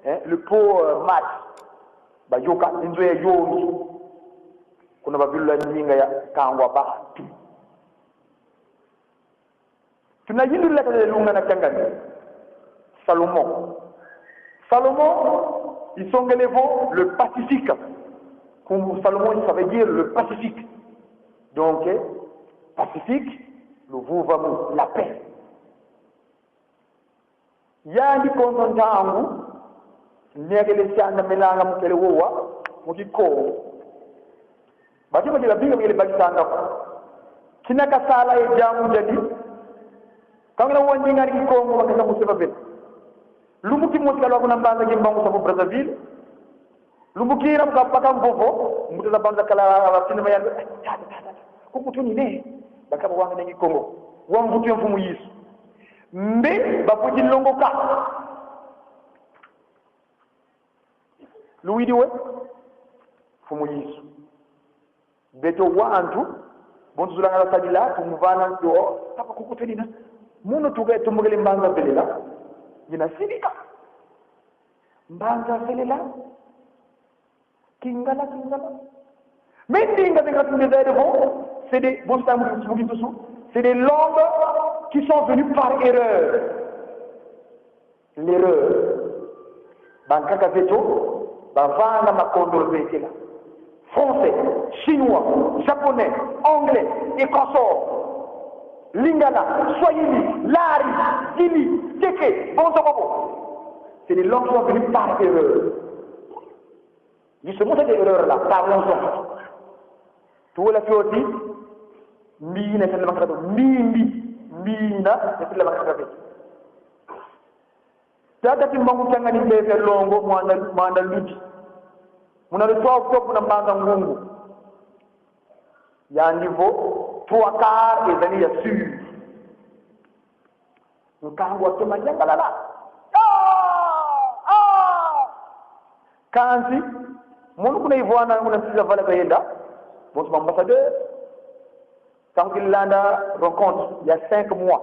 hein, le po, euh, mat. Bayoka, inzo ya yongi. Kuna bavilula ndinga ya kangwa bantu. Tuna yindula Tata Dialungana Kiangani. Salomon. Salomon, isongele vo le pacifique. Comme Salomon, ça veut dire le pacifique. Donc, eh, pacifique, luvuvamu, la paix. Yandi konso ntangu, ndia kele siandamelanga mu kele wowa, mu Kikongo. Baki bakila binga bakele bakisanga ko. Kina kasala ye diambu diadi. Kangila wa ndinga ni Kikongo bakesa mu seva vela. Lumbu kimosi kalwa kuna mbanza Kimbangu Sambu Brazzaville. Lumbu kina mu kabaka mvovo, mbuta za banza kala bafina mayanda. Tata, tata, tata. Kuku tuni ne. Bakaba wanga nengi Kongo. Wa mvutu ya Mfumu Yesu. Mbe bafweti longoka. Luwidi we? Mfumu Yesu. Beto wantu, bonso zulanga sadila, tumuvana nto, papa kuku tuni na. Mono tuka tumbukele mbanza velela. Yina sidika. Mbanza velela. Kingala, Kingala. Mais ndinga zinga tunde zaire vo, c'est des, bon, c'est un mot qui se, c'est des langues qui sont venues par erreur. L'erreur. Bankaka zeto, bavanga makondolo zetela. Français, chinois, japonais, anglais, et consorts. Lingala, Swahili, Lari, Dili, Teke, bonso bobo. C'est des langues qui sont venues par erreur. Justement, cette erreur-là, parlons-en. Tuwela fioti, mbi yina yasala makaka, mbi, mbi, mbi yina yasala makaka. Tata Kimbangu Kiangani Mpeve ya Longo, Mwanda, Mwanda Ludi. Muna le trois octobre na Mbanza Ngungu. Yandi vo, trois quarts ezali ya sûr. Nkangu wa toma yangalala. Ah! Ah! Kansi, mono kuna Ivoire na kuna sisa vala kayenda. Bonso ba ambassadeur. Ntangu kilanda rencontre ya cinq mois.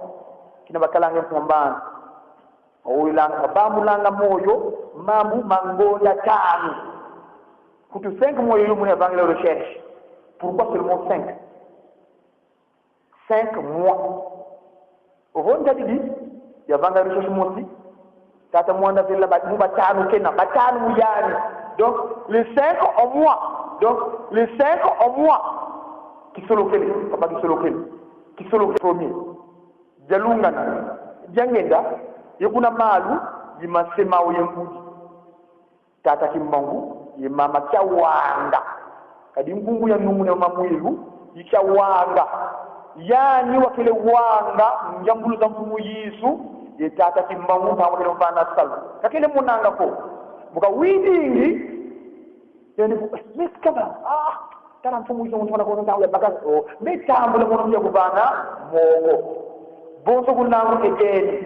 Kina bakalanga mpambana. Oyilanga, bambulanga moyo, mambu ma ngonda tanu. Kutu cinq mois yoyo muna yavangila recherche. Pourquoi seulement cinq? Cinq mois. Ovo ntadidi, yavanga recherche mosi. Tata Mwanda vela ba, mu batanu kena, batanu mu yani. Donc, les cinq au mois. Donc, les cinq au mois. Kisolokele, papa Kisolokele. Kisolokele premier. Dialungana, Diangienda, ye kuna malu, ye mase mau ye ngudi. Tata Kimbangu ye mama Kiawanga. Kadi nkumbu ya nungune wa mamwilu i Kiawanga. Yani wakele wanga ngyambulu za Mfumu Yesu, ye tata Kimbangu mpamba kele mvana salu. Kakele monanga ko. Bu kawidingi, yani ku, mais kaba, ah, tala Mfumu Yesu muntu wana kono ntangu ya baka, oh, me tambula mono ya kuvana mongo. Bonso kunangu Edeni.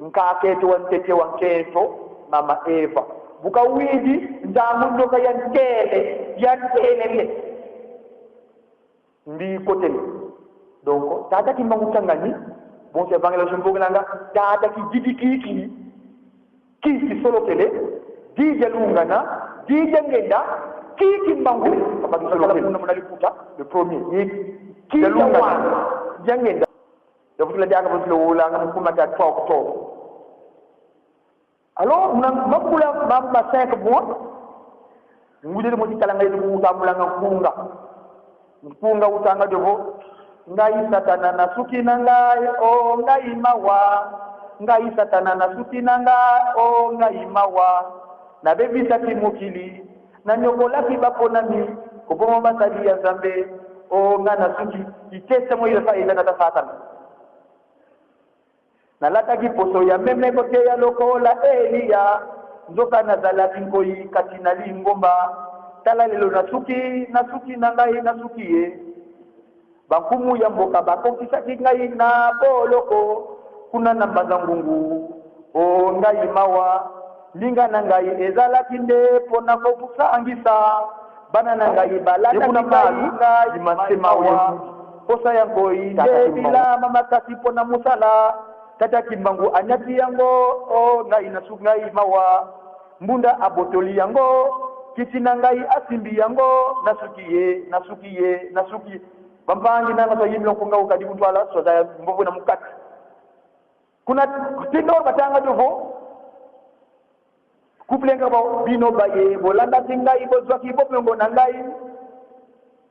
Nkak'eto wa ntete wa nkento, mama Eva. Bu kawidi, ntangu ndoka ya ntele, ya ntelele. Mbi kotele. Donc, tata Kimbangu Kiangani, bonso ya vangela jumbo nanga, tata Kididi Kiki, Kiki Solokele, Didi Lungana, Didi Ngenda, Kiki Mbangu, papa Kisolokele. Muna, muna liputa, le premier, ye Kiki Lungana, Didi Ngenda. Donc, tu l'as dit, avant le Hollande, on commence à trois octobre. Alors, muna, makula, ma, ma cinq mois, ngudi de moti kalanga yetu kutambulanga nkunga. Nkunga utanga de vo: Ngai Satana nasuki na ngai, oh, ngai mawa. Ngai Satana nasuki na ngai, oh, ngai mawa. Nabebisaki mokili, nanyokolaki baponami, koboma basali ya Nzambe, oh, ngai nasuki. Itese mo ile fa ila na Satana. Nalataki poso ya meme koteya lokola Eliya, nzoka nazalaki nkoi kati na lingomba. Tala lelo nasuki, nasuki na ngai, nasuki ye. Bankumu ya mboka bakokisaki ngai na boloko, kuna na Mbanza Ngungu. O ngai mawa, ndinga na ngai ezalaki nde mpo na kosangisa bana na ngai, balataki ngai, ngai mawa. Posa ya nkoi nde bilama makasi mpo na mosala. Tata Kimbangu anyati yango, o ngai nasuki, ngai mawa. Mbunda abotoli yango, kiti na ngai asimbi yango, nasuki ye, nasuki ye, nasuki ye. Bampangi nanga, so yimbila nkunga ukadi kutwala, so za mbovu na mukati. Kuna Tenor batanga de vo: Couple nga bo, bino baye bolandaki ngai, bozwaki bomengo na ngai.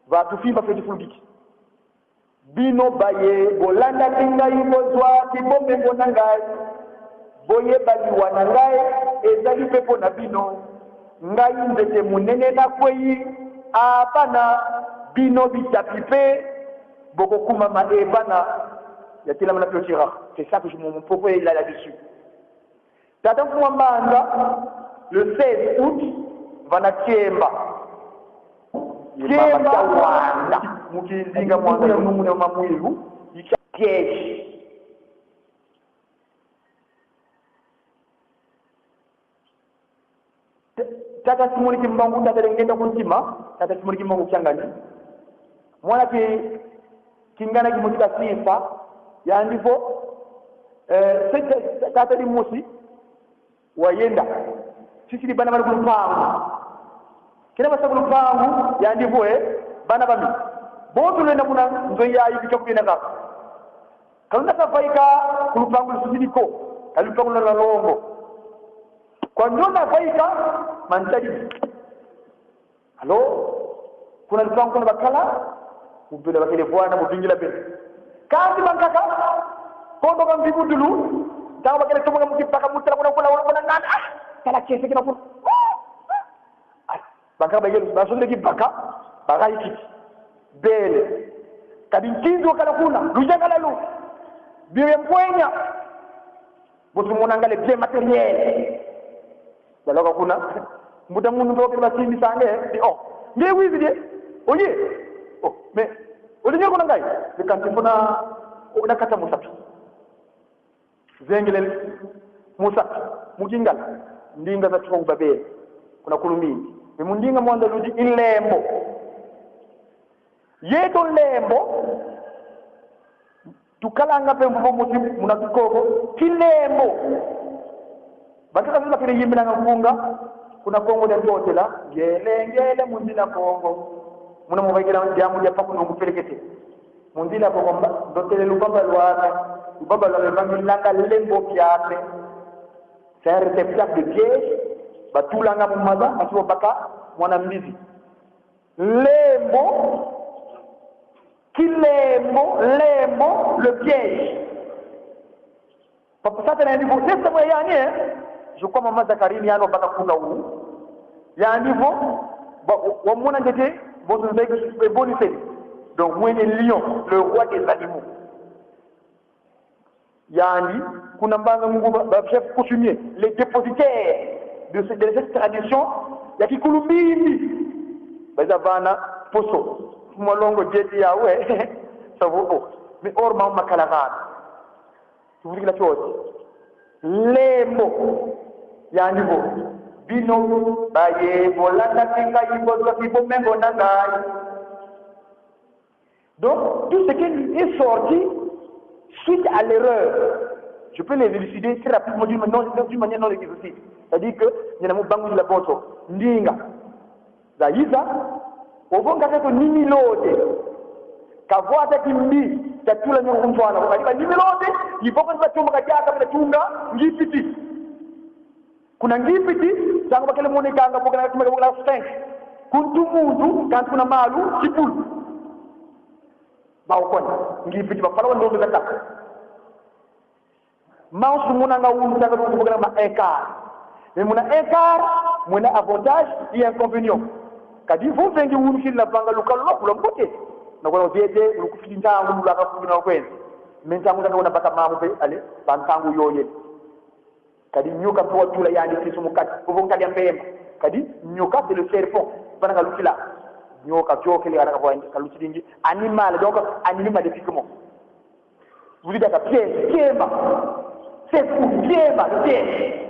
Va tufi ba feti fulukiki. Bino baye bolandaki ngai, bozwaki bomengo na ngai. Boyeba liwa na ngai, ezali mpe mpo na bino. Ngai nzete monene nakwei, a bana, bino bitapi mpe bokokumama, e bana. Ya telama na Piotira. C'est ça que je, mon, mon propos est là, là-dessus. Tata Mfumu a Mbanza, le seize août, vana Kiemba. Kiemba, Kiawanga. Mu kindinga mwana ya nungune wa mamwilu, i Kiawanga. T-, tata Simoni Kimbangu, tata Ngenda ku ntima, tata Simoni Kimbangu Kiangani. Mwana ki, kingana kimosi kasisa, yandi vo, eh, se, se, tata dimosi, wayenda. Sisidi bana bana ku lupangu. Kina basa ku lupangu, yandi vo, eh, bana bami. Bonso lwenda kuna nzo yayi, bika kuyenda kaka. Ka luna kavaika ku lupangu lusisidi ko, ka lupangu luna lwa longo. Kwa ndiona vaika, mantadi. Alors, kuna lupangu kuna bakala, mu bela bakele vwana, mu vingila bela. Kansi bankaka, kondo ka mvibudulu, ntangu bakele tomoka mu kibaka, mu tala kuna, kuna, kuna, kuna, nani, ah, tala kiese kina kuna. Ah, bankaka bayele, basondele kibaka, bagayi kiti. Bele. Kadi nkinzi wakala kuna, luyangalala. Bio ya mpwenya. Bonso monanga les biens matériels. Baloka kuna. Mbuta muntu ndo kele basimbisa nge, di, oh. Nge wizidi e? Oye. Oh, mais, olingi kuna ngai? Ni kanti kuna, oh, na kati ya musapi. Zengele musapi, mu Lingala, ndinga za Kikongo babele, kuna kulumini. Mais mu ndinga mwanda ludi i nlembo. Yeto nlembo, tukalanga mpe mvuvu muti muna Kikongo, kilembo. Bankaka bakele yimbilanga nkunga, kuna Kongo dia Ntotela, ngele, ngele, mu nzila Kongo. Muna mu vaikila diambu dia Paku Nungu Pelekete. Mu nzila Kongo mba, ndotele luvamba lwame, luvamba lwame vangilanga lembo kiame. C'est un réceptacle de piège, batulanga mu maza, basi babaka mwana mbizi. Lembo, kilembo, lembo, le piège. Papa Satana yandi vo, nesa mwe yani, eh? Je crois Mama Zacharie ni yandi wabaka nkunga wu. Yandi vo, ba, wa, wamona ntete, bonso nzeki, e boni seni. Donc, mwene lion, le roi des animaux. Yandi, kuna Mbanza Ngungu ba, ba chefs coutumiers, les dépositaires de, ce, de cette tradition ya Kikulumbimbi. Bayiza vana poso. Mfumu a Longo dieti yawu, eh. Savo, oh. Mais or ma, makala vana. Tuvudikila fioti. Lembo. Yandi vo: Bino, baye bolanda kinga ibo zwa kibo mengo na ngai. Donc, tout ce qui est sorti suite à l'erreur, je peux les élucider très rapidement d'une manière, d'une manière non exhaustive. C'est-à-dire que, nina mu bangudila bonso ndinga zayiza, ovo nkaka ko ni milode. Kavwata kimbi, tatula nyoko ku ntwala. Kadi ba ni milode, ni boko za chomba kadiaka bila tunga Ngipiti. Kuna Ngipiti, ntangu bakele monekanga, bokela kima, bokela Sphinx. Kuntu muntu, kansi kuna malu, kibulu. Ba okona. Ngipiti, bafala wa ndombe za kaka. Manso monanga unu, tanga unu, bokela ma écart. Mais muna écart, muna avantage et inconvénient. Kadi vo mvengi unu kila vanga lukalu lwa kula mbote. Na kwa diete, lukufiti ntangu, lulaka kuna kwenda. Mais ntangu zaka una baka mamu pe, allez, ba ntangu yoye. Kadi nyoka mpe watula yandi kisu mu kati, ovo nkadi a mpemba. Kadi nyoka, c'est le serpent. Vana kalukila. Nyoka, viokele, ana kavwa, kalutilingi. Animal, donc, animé maléfiquement. Vous dites à piège, kiema. C'est fou, kiema, le piège.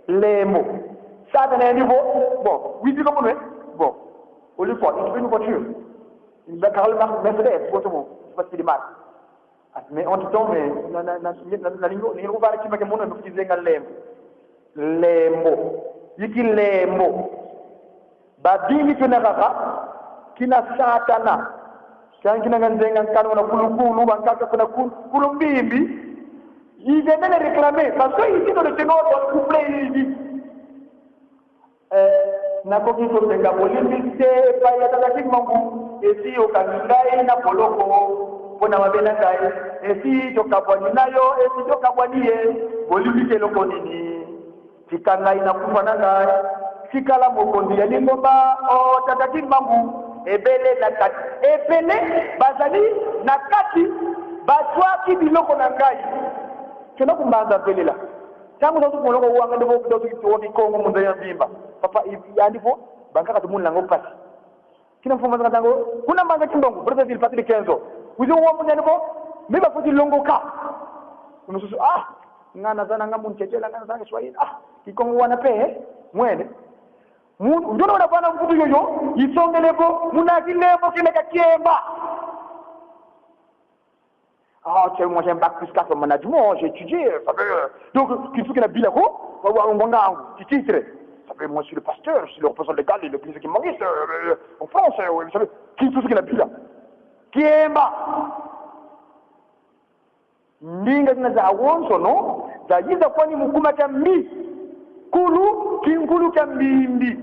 Lembo. Satana yandi vo, bon, oui, dis comme, bon. Au lieu quoi, il trouve une voiture. Une belle Karl Marx Mercedes, bon, c'est bon. Je sais pas ce qu'il est mal. Ah, mais entre-temps, mais, na, na, na, na, na, lingo, lingo vale kima ke mono, kizenga lembo. Lembo. Yiki lembo. Babingi tuna kaka, kina Satana. Kanki na nzenga nkanu na kulukulu, bankaka kuna kul-, Kulumbimbi. Ils venaient les réclamer, parce que ici, dans le Senghor, dans le couplet, il dit, eh, nakoki kosenga bolimbisi te epai ya Tata Kimbangu, esi yokangi ngai na boloko, mpo na mabe na ngai, esi tokabwani na yo, esi tokabwani ye, bolimbisi eloko nini? Tika ngai na kufa na ngai, tikala mokonzi ya lingomba, o Tata Kimbangu, ebele na kati. Ebele bazali na kati, bazwaki biloko na ngai. Kena ku Mbanza Velela. Ntangu za tuku molongo wanga nde vo, vo tuki tuwa Kikongo mu nza ya mvimba. Papa, i-, yandi vo, bankaka tumonelanga mpasi. Kina mfumu a ntangu, kuna Mbanza Kimbangu, Brazzaville, partie de quinze ans. Wizi wa muna yandi vo, mais bafweti longoka. Mususu, ah, ngana zana nga mu ntetela, ngana zana Swahili. Ah, Kikongo wana mpe, eh, mwene. Mu-, ndiona wana vana mvutu yoyo, isongele vo, muna kilembo kina kia kiema. Ah, tiens, moi j'ai un bac plus quatre en management, j'ai étudié, ça veut, euh, donc, kintu kina bila ko, wa, wa, ngwangangu, ti titre. Ça veut, moi je suis le pasteur, je suis le représentant légal de l'église kimbanguiste, euh, euh, en France, euh, oui, ça veut, kintu kina bila. Kiema. Ndinga zina zawonsono, zayiza kwani mu kuma kia mbi. Kulu, kinkulu kia mbimbi.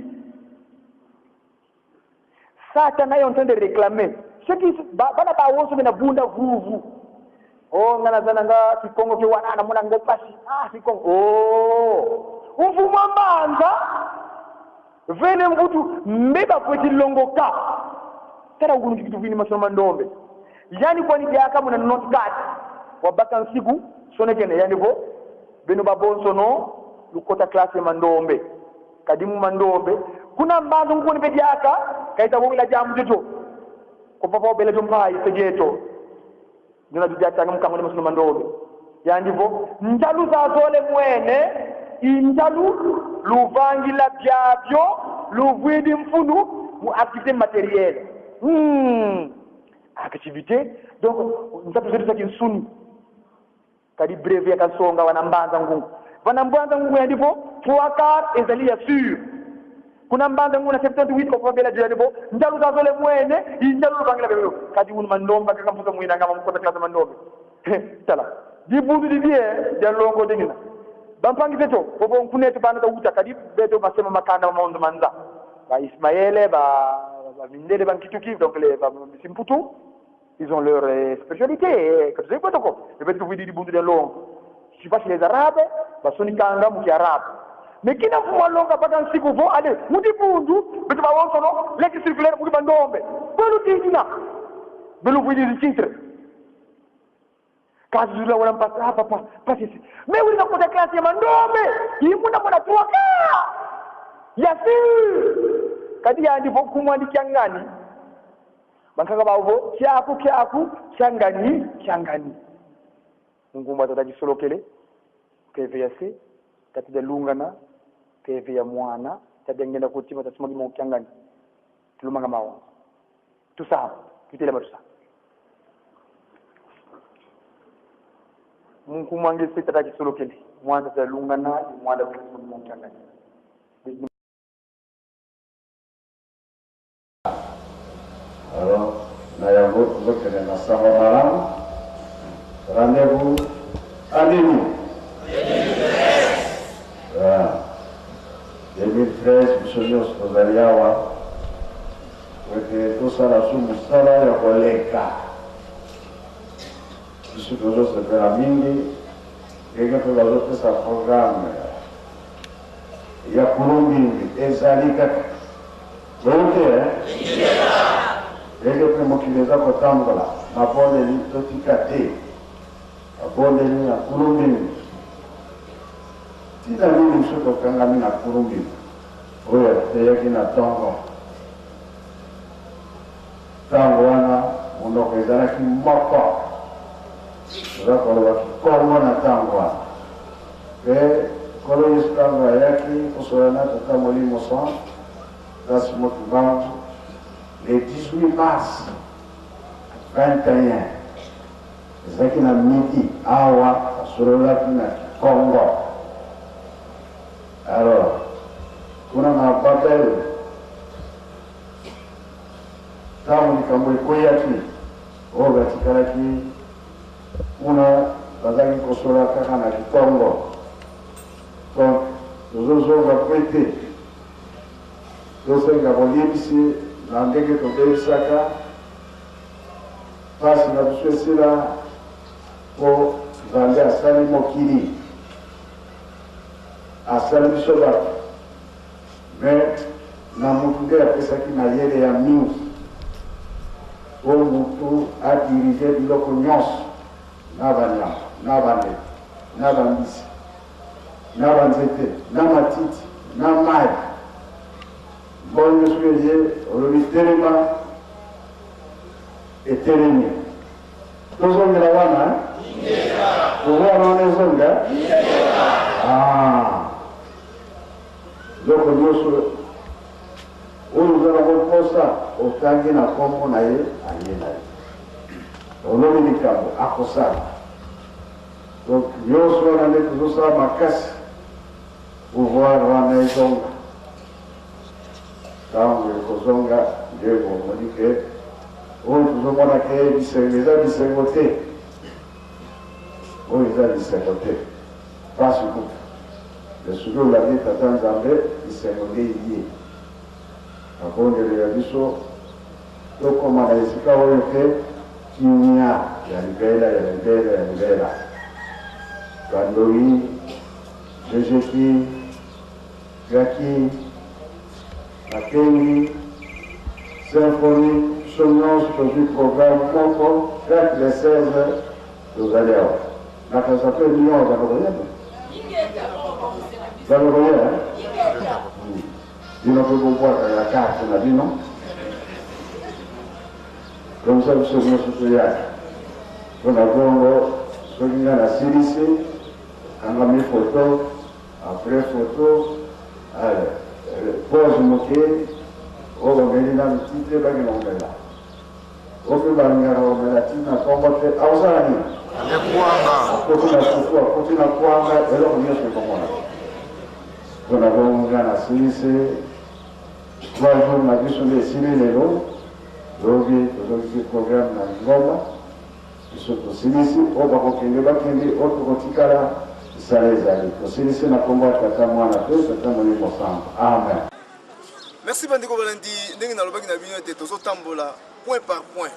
Satana est en train de réclamer. Ce qui, ba-, bana bawonso bena bunda vuvu. Oh, ngana zana nga Kikongo ke wana, na muna ngo mpasi. Ah, Kikongo. Oh. Mfumu a Mbanza. Vene mvutu, mbe bafweti longoka. Tala wunu kiki tuvwidi masono ma ndombe. Yandi kwani diaka muna nonante-quatre. Wabaka nsiku, sonekene yandi vo, beno babonsono, lukota classe ya mandombe. Kadi mu mandombe. Kuna Mbanza Ngungu mpe diaka, ka ita wongela diambu diodio. Ko papa obela dio mpai, se dieto. Ndiona dio diatanga mu kangula masono ma ndombe. Yandi vo, ntalu zazole mwene, i ntalu luvangila biabio, luvwidi mfunu mu activité matérielle. Hmm. Activité, donc, nsatu zeto za kinsuni. Kadi brevet ya kansonga wana Mbanza Ngungu. Vana Mbanza Ngungu yandi vo, trois quarts ezali ya sûr. Kuna Mbanza Ngungu na septante-huit, ko vava bela dio yandi vo, ntalu zazole mwene, i ntalu luvangila bebelo. Kadi wunu mandombe, kaka mfuta mwina ngama mu kota classe mandombe. Tala. Dibundu didi, eh, dia longo dinina. Bampangi zeto, bobo nkuneto bana ta wuta, kadi beto basema makanda ma mondo ma nza. Ba Ismaele, ba, ba Mindele, ba Nkituki, donc les, ba Simputu. Ils ont leur, euh, spiritualité, euh, que tu sais quoi, donc, eh ben, tu veux dire, bon, de longue. Je sais pas si les Arabes, bah, sonikanga mu kiarabe. Mais kina mfumu a longa baka nsiku vo, allez, mu dibundu, beto bawonsono, lettre circulaire mu kibandombe. Vo lutindina. Beno vwidi titre. Kazula wala mpasi, ah, papa, mpasi si. Mais wina kota classe ya mandombe, i muna muna tuwaka. Ya sûr. Kadi yandi vo nkumbu andi Kiangani. Bankaka bawu vo, Kiaku, Kiaku, Kiangani, Kiangani. Mu nkumbu a tata Kisolokele, keve ya se, tata Dialungana, keve ya mwana, tata Ngienda Kutima, tata Simon Kimoko Kiangani. Tulumanga mawa. Tusa, tutelama tusa. Mu nkumbu a nge se tata Kisolokele, mwana tata Dialungana, mwana tata Simon Kimoko Kiangani. Alors, na yango, tozokende na sango malamu. Rendez-vous à nini? Ah, deux mille treize, biso nyonso tozali awa. Ete tosala su mosala ya koleka. Biso tozosepela mingi, ndenge mpe bazopesa programme ya Kulumbimbi ezali kaka. Boye te, eh? Ndenge mpe mokili eza kotambola, mabondeli totika te. Mabondeli na Kulumbimbi. Ntina nini biso tokangami na Kulumbimbi oyo ateyaki na tongo? Ntango wana, monoko ezalaki moko. Toza koloba Kikongo na ntango wana. Mpe Nkolo Yesu, ntango ayaki kosolana na Tata Molimo Santu, place mo Kimbangu, le dix-huit mars vingt et un, ezalaki na midi, awa asololaki na Kikongo. Alors, kuna na Babel, ntango likambo ekweyaki, oyo batikalaki kuna bazalaki kosola kaka na Kikongo. Donc, tozozonga kwe te, tosenga bolimbisi na ndenge tobebisaka mpasi na biso esila, mpo Nzambe asali mokili, asali biso bato. Mais na moto nde apesaki mayele ya mingi, mpo moto adirige biloko nyonso, na banyama, na bandeke, na bambisi, na banzete, na matiti, na mai. Mbongo soki eye olobi telema, etelemi. Tozongela wana, eh? Pouvoir wana ezonga? Ah. Biloko nyonso oyo oza na mposa, otangi na nkombo na ye, aye na ye. Olobi likambo, akosala. Donc, nyonso wana nde tozosala makasi, pouvoir wana ezonga. Ntango ekozonga, nde bomoni ke oyo tozomona ke bisengo, eza bisengo te. Oyo eza bisengo te. Mpasi kutu. Mais soki olandi Tata Nzambe, bisengo nde ye. Mabondeli ya biso, tokoma na esika oyo ke kimia ya libela, ya libela, ya libela. Bandoi, Jejeki, Jackie, Makengi, Symphony, biso nyonso tozwi programme moko, chaque le seize, tozali awa. Na kasa mpe bino awa, bana koyeba? Bana koyeba, eh? Hmm. Bino mpe bobwaka ya carte na bino. Comme ça, biso nyonso toyaka. Mpo na bongo, soki ngai nasilisi, kangami photo, après photo, allez, euh, pause moke, oyo bameli na miti te, bake na komela. Oyo mpe balingaka komela ti na nkombo te, akozala nini? Nde kwanga. Akoti na fufu, akoti na kwanga, eloko nyonso ekomona. Mpo na bongo ngai nasilisi, trois jours na biso nde esili lelo, lobi tozongisi programme na Lingomba. Biso tosilisi, oyo bakokende bakende, oyo tokotikala, misala ezali. Tosilisi na nkombo ya Tata, Mwana mpe Tata Molimo Santu. Amen. Merci bandeko balandi, ndenge nalobaki na bino ete tozotambola point par point.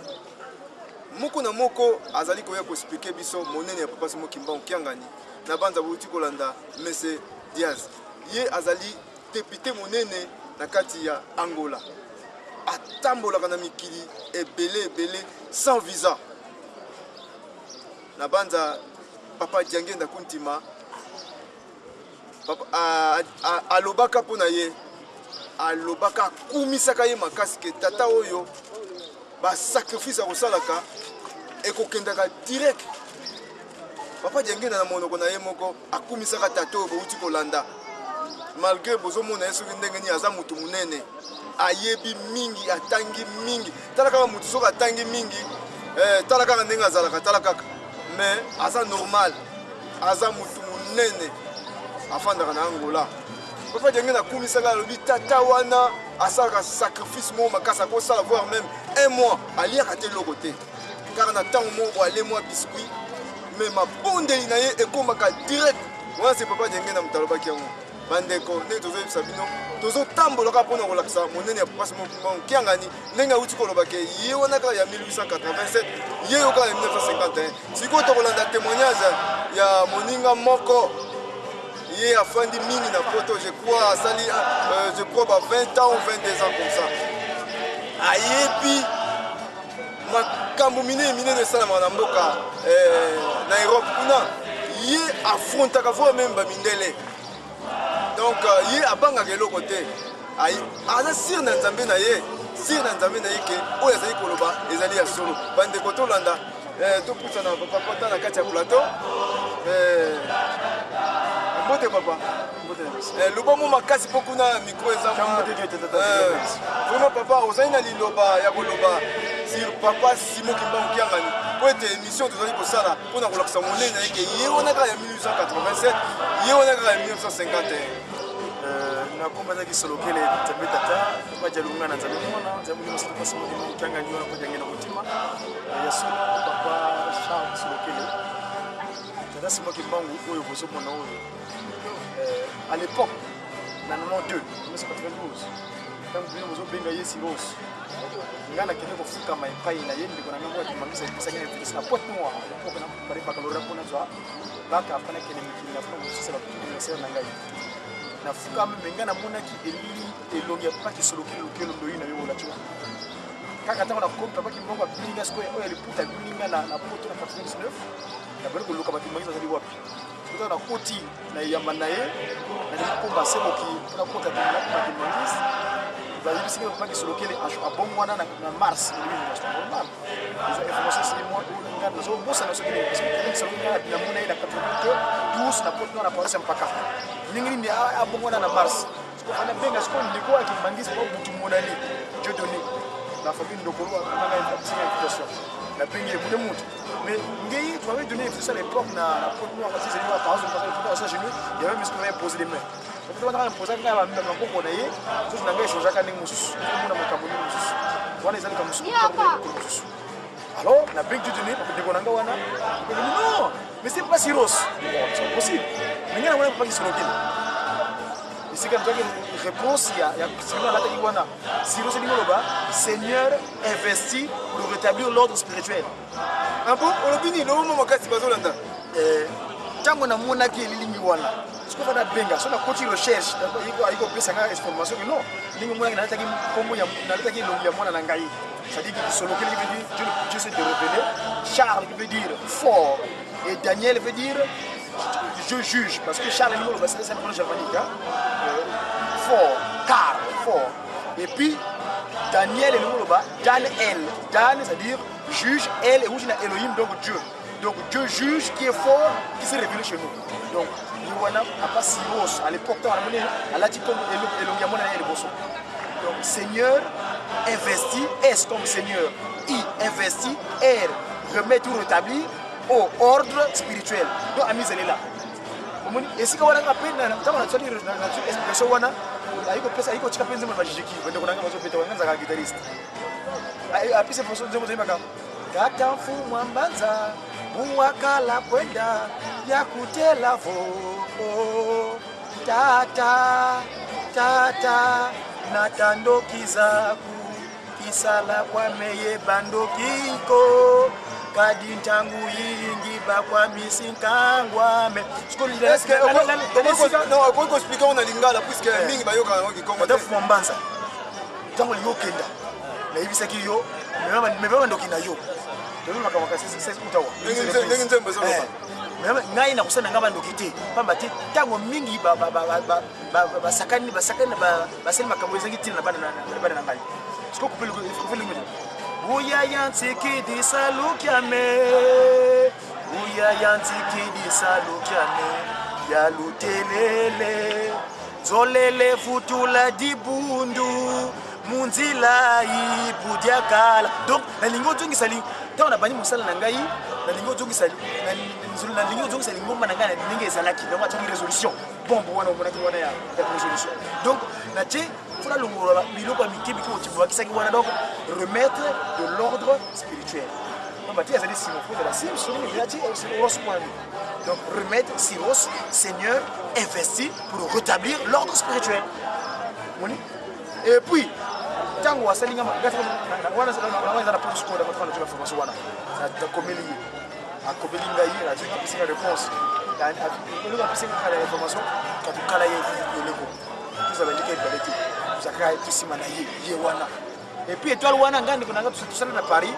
Moko na moko azali koya koexpliquer biso monene ya Papa Simon Kimbangu Kiangani na banza bouti kolanda Mese Diaz. Ye azali député monene na kati ya Angola. Atambolaka na mikili ebele ebele sans visa. Na banza Papa Diangienda Kuntima, papa, a, a, alobaka mpo na ye, alobaka, akumisaka ye makasi ke tata oyo ba sacrifice akosalaka ekokendaka direct. Papa Diangienda na monoko na ye moko akumisaka tata oyo bouti kolanda. Malgré bozomona ye soki ndenge nini, aza mutu monene, ayebi mingi, atangi mingi. Tala kaka mutu soki atangi mingi, eh, tala kaka ndenge azalaka, tala kaka. Mais aza normal, aza mutu monene, afandaka na Angola. Papa Diangienda akumisaka, alobi tata wana asalaka sacrifice moko makasi, akosala voire même un mois aliaka te eloko te. Kaka na ntango moko boye alie mwa biscuit, mais mabondeli na ye ekomaka direct. Wana c'est Papa Diangienda moto alobaki yango. Bandeko, ndenge tozoyebisa bino, tozotambola kaka mpo na kolakisa monene ya Papa Simon Kimbangu Kiangani, ndenge auti koloba ke ye wana kaka ya mille huit cent quatre-vingt-sept, ye yo kaka ya mille neuf cent cinquante et un. Sikoyo tokolanda témoignage ya moninga moko, ye afandi mingi na Poto, je crois asali, euh, je crois ba vingt ans ou vingt-deux ans comme ça. Ayebi makambo minene minene esalamaka na mboka, eh, na Europe kuna. Ye affrontaka voire même bamindele. Donc, euh, ye abangaka eloko te. Aye, aza sûr na Nzambe na ye, sûr na Nzambe na ye ke oyo azali koloba ezali ya solo. Bandeko, tolanda, eh, topusana, papa, kota na kati ya plateau. Eh, mbote, papa. Mbote na biso. Eh, loba mwa makasi mpo kuna micro eza mwa. Mbote, mbote, tata, eh, merci. Vraiment, papa, ozali na liloba ya koloba sur Papa Simon Kimbangu Kiangani, mpo ete émission tozali kosala mpo na kolakisa monene na ye ke ye wana kaka ya mille huit cent quatre-vingt-sept, ye wana kaka ya mille neuf cent cinquante et un. Eh, na kombo na Kisolokele, Nzambe Tata, Papa Dialunga na Nzambe Mwana, Nzambe Mwana, Papa Simon Kimbangu Kiangani, wana Papa Diangienda Kuntima. Eh, ya solo, Papa Charles Kisolokele. Tata Simon Kimbangu oyo bozomona oyo, eh, à l'époque, na nonante-deux, mille neuf cent quatre-vingt-douze, ntango bino bozobenga ye Cyrus, ngai nakende kofukama epai na ye, ndeko na ngai moko ya kimbanguiste apesa ngai invitation na Pointe-Noire, à l'époque na bari baccalauréat mpo nazwa bac, après nakende mikili na kuna kosisa ba universitaire na ngai. Nafukami, mais ngai namonaki elili, elongi ya Papa Kisolokele, Lukelo Ndoyi na yo, olati wana. Kaka ntango nakomi, Papa Kimbangu abingi ngai sikoyo, oyo ya liputa abingi ngai na, na Poto na quatre-vingt-dix-neuf, nabandi koluka ba kimbanguiste bazali wapi. Sikoyo ntango nakoti na yamba na ye, nalingi kokomba se moki, mpo nakota na kimbanguiste, bayebisi ngai Papa Kisolokele ash-, abongwana na, na mars, eloko normal. Eza information esili mwa, nga nazobosana soki nini, parce que Kisolokele nga namona ye na quatre-vingt-douze na Pointe-Noire na paroisse ya Mpaka. Ndenge nini a-, abongwana na mars? Sikoyo fana benga sikoyo ndeko ya kimbanguiste mpo butu monani, Dieudonné. Na famille Ndokolo, nanga apesa ngai invitation. Nabengi ye, mune muntu. Mais ngai, tu m'avais donné invitation à l'époque na, na Pointe-Noire, parce que j'ai eu la paroisse de Mpaka, à Saint-Genoux, il y avait monsieur qui m'avait imposé les mains. Wana imposer ngai ba, ba maboko na ye, nzoto na ngai echangeaka ndenge mosusu. Mona makambo ndenge mosusu. Wana ezali ka mosusu, ndenge mosusu. Alors, nabengi Dieudonné, ndeko na ngai wana. Ndeko na ngai, non, mais c'est pas Cyrus. Bon, c'est pas possible. Mais ngai namonaki Papa Kisolokele. Esika nazwaki réponse ya, ya Cyrus alataki wana. Cyrus elingi koloba, Seigneur, investis pour rétablir l'ordre spirituel. Ah bon? Olobi nini? Loba mwa makasi, bazolanda. Eh, ntango namonaki elilingi wana, sikoyo fana benga, so nakoti recherche, ayiko, ayiko pesa ngai information que non, ndenge omonaki nalataki nkombo ya, nalataki elongi ya mwana na ngai. C'est-à-dire que Kisolokele qui veut dire Dieu, Dieu s'est révélé, Charles qui veut dire fort, et Daniel veut dire je juge, parce que Charles, c'est un nom germanique, hein. Euh, fort, car, fort. Et puis, Daniel, elingi koloba, Dan El. Dan, c'est-à-dire juge, El, euti na Elohim, donc Dieu. Donc Dieu juge qui est fort, qui s'est révélé chez nous. Donc, ni wana, Papa Cyrus, à l'époque, ntango namoni, alati comme elo-, elongi ya mwana ya liboso. Donc, Seigneur, investis, S comme Seigneur, I, investis, R, remettre ou rétablir, O, ordre spirituel. Donc, ami zelela. Omoni, esika wana nga mpe na, na, ntango natsali, na, natsali expression wana, ayiko pesa, ayiko tika mpe nzembo na majijiki, bandeko na nga bazobeta, wana nzaka guitariste. Ay-, apesi poso nzembo zoyebaka. Tata Mfumu a Mbanza, buwa kala kwenda, ya kutela vo. Tata, tata, na ta ndoki zaku, kisala kwa meye bandoki ko. Kadi ntangu yingi bakwamisi nkangu ame. Sikoyo, est-ce que okoki ko-, non, okoki ko-expliquer yango na Lingala, puisque mingi bayokaka yango Kikongo te. Madame Mbanza, ntango olingi okenda, nayebisaki yo, mema, mema bandoki na yo. Toyebi makambo ya sese, sese, utawa. Ndenge nze-, ndenge nzembo ezoloba. Eh, mema, ngai nakosala na ngai bandoki te. Pamba te, ntango mingi ba, ba, ba, ba, ba, ba, ba, basakani, basakani, ba, basali makambo ezangi ntina na bana na, na, na bana na ngai. Sikoyo, kupeli, kupeli, kupeli. Buya ya nsikidi salu kiame. Buya ya nsikidi salu kiame. Ya lutelele. Zolele vutula dibundu. Mu nzila ibu diakala. Donc, nalingi ozongisa li-, ntango nabandi mosala na ngai, nalingi ozongisa li-, na, nalingi ozongisa lingomba na ngai na ndenge ezalaki. Donc, atyaki résolution. Bombe wana omonaki wana ya, ya résolution. Donc, natie, faut nalongola biloko ya mike mike oyo tibwakisaki wana. Donc, remettre de l'ordre spirituel. Pamba te azali Simon, faut de la Simon, Simon, il a dit, euh, c'est Ross point. Donc, remettre Cyrus, Seigneur, investi pour rétablir l'ordre spirituel. Omoni? Et puis, ntango asali nga ma-, nga, na, na, wana, na, na, wana eza na poto sikoyo, na poto wana, na formation wana. Na, nakomeli ye. Akomeli ngai ye, nazwi, apesi nga réponse. Na, na, eloko apesi nga kaka na information, katukala ye, ye leko. Tozala ndenge ebele te. Tozalaka ye nsima na ye, ye wana. Et puis étoile wana, nga ndeko na nga, tosa-, tosala na Paris,